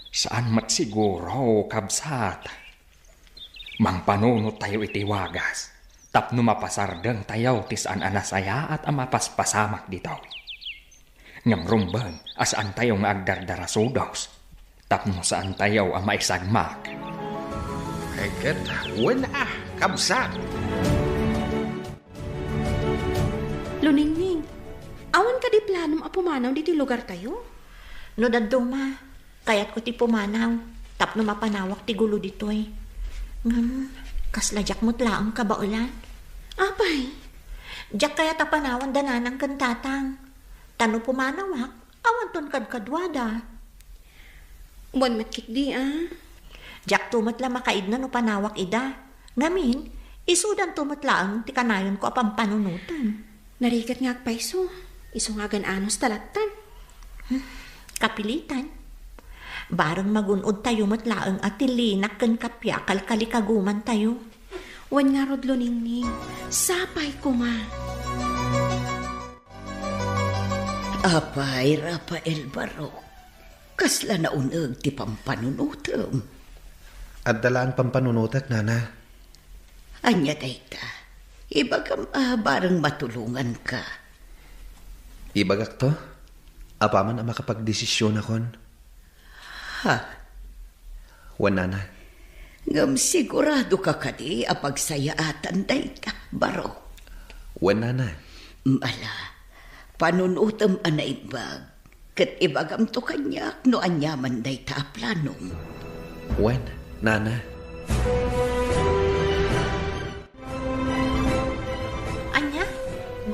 Saan met siguro, kabsat. Mangpanunottayo iti wagas tapno mapasardengtayo ti saan a nasayaat a mapaspasamak ditoy. Ngem rumbeng a saantayo nga agdardarasudos tapno saantayo a maisagmak. Ay ket, wen a, kabsat. Luningning, awan kadi planom a pumanaw ditoy lugartayo? No dadduma, kayatko ti pumanaw tapno mapanawak ti gulo ditoy. Ngem, kasla diak met laeng kabaelan. Apay? Diak kayat a panawan da nanang ken tatang. Ta no pumanawak, awanton kadkaduada. Wen met ketdi a. Diakto met la makaidna no panawak ida. Ngamin, isudanto met laeng ti kanayonko a pampanunoten. Narigat nga agpayso, isu nga agan-anos ta lattan. Hmm, kapilitan. Bareng magun-odtayo met laeng a ti linak ken kappia a kalkalikagumantayo. Wen ngarud, Luningning, sapay koma. Apay, Rafael Barok, kasla nauneg ti pampanunotem? Adda laeng pampanunotek, Nana. Ania dayta? Ibagam a bareng matulonganka. Ibagakto, apaman a makapagdesisionakon. Ha? Wen, Nana. Ngem siguradoka kadi a pagsayaatan dayta, Barok? Wen, Nana. Ala, panunotem a naimbag, ket ibagamto kaniak no aniaman dayta a planom. Wen, Nana. Ania?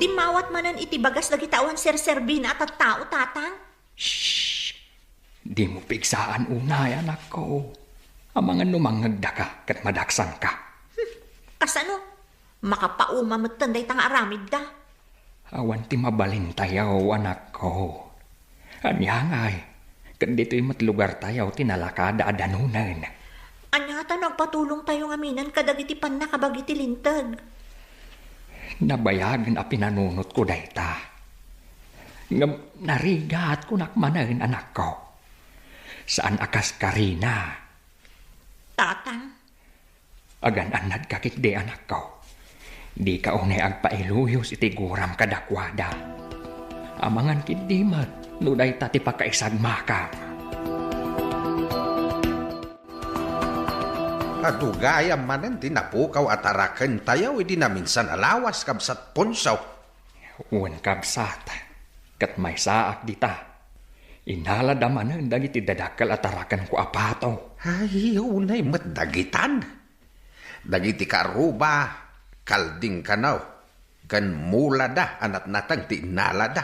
Dimmawat manen iti bagas dagiti awan serserbina a tattao, Tatang? Shh! Dimo pigsaan unay, anakko. Amangan no mangngegdaka ket madaksangka. Hmm, kasano? Makapauma metten dayta nga aramidda. Awan ti mabalintayo, anakko. Ania ngay, ket ditoy met lugartayo ti nalakada a danunen. Ania ta no agpatulongtayo ngaminen kadagiti pannakabagi ti linteg? Nabayagen a pinanunotko dayta. Ngem narigat, kunak manen, anakko. Saan a kas karina. Tatang. Agan-annadka ketdi, anakko. Dika unay agpailuyos iti guram kadakuada. Amangan ketdi met no dayta ti pakaisagmakam. Adu gayam manen ti napukaw a tarakentayo idi naminsan a lawas, Kabsat Ponso. Wen, kabsat, ket maysaak dita. Inalada manen dagiti dadakkel a tarakenko a pato. Ay, unay met dagitan. Dagiti karuba, kalding kano, ken mulada a natnateng ti inalada.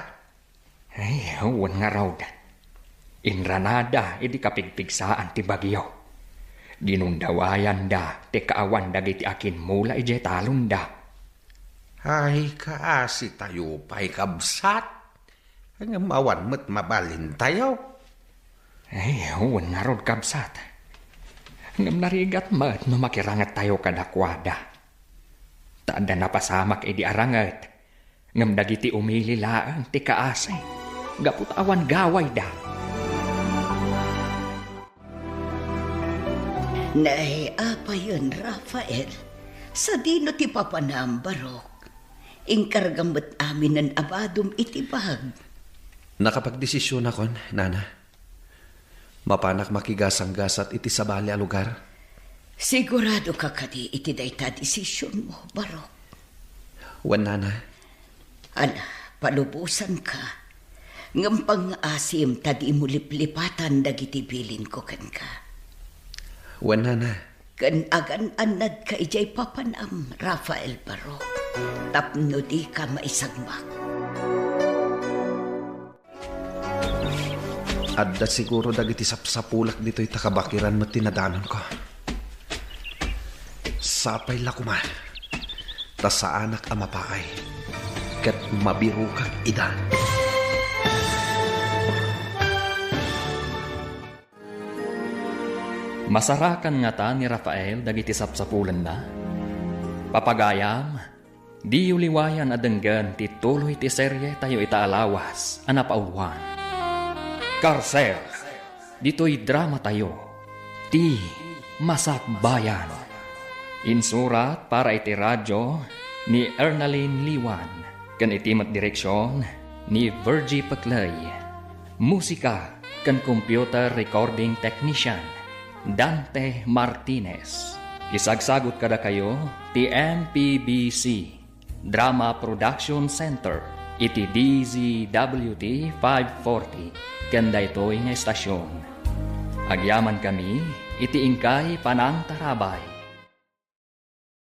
Ay, wen ngarud. Inranada idi kapigpigsaan ti bagyo. Dinundawayanda ti kaawan dagiti akimmula idiay talonda. Ay, kaasitayo pay, kabsat. Ngem awan met mabalintayo. Ay, wen ngarud, kabsat. Ngem narigat met no makirangettayo kadakuada. Ta adda napasamak idi aranget, ngem dagiti umili laeng ti kaasi, gapu ta awan gawayda. Nay, apayen, Rafael, sadino ti papanam, Barok? Inkargam met aminen a badom iti bag. Nakapagdesisionakon, Nana. Mapanak makigasanggasat iti sabali a lugar. Siguradoka kadi iti dayta a desisionmo, Barok? Wen, Nana. Ala, palubosanka. Ngem pangngaasim ta dimo liplipatan dagiti bilinko kenka. Wen, Nana. Ken agan-annadka idiay papanam, Rafael Barok, tapno dika maisagmak. Adda siguro dagiti sapsapulak ditoy ta kabakiran met ti nadanonko. Sapay la koma ta saanak a mapaay ket mabirokak ida. Masarakan ngata ni Rafael dagiti sapsapulenna? Papagayam, diyo liwayan a denggen ti tuloy ti serietayo ita a lawas a napauluan. Karsel, ditoy dramatayo, Ti Masakbayan. Insurat para iti radyo ni Ernalyn Liwan ken iti met direksion ni Virgie Peclay. Musika ken computer recording technician, Dante Martinez. Isagsagut kadakayo ti M P B C Drama Production Center iti D Z W T five forty ken daytoy nga estasion. Agyamankami iti inkay panangtarabay.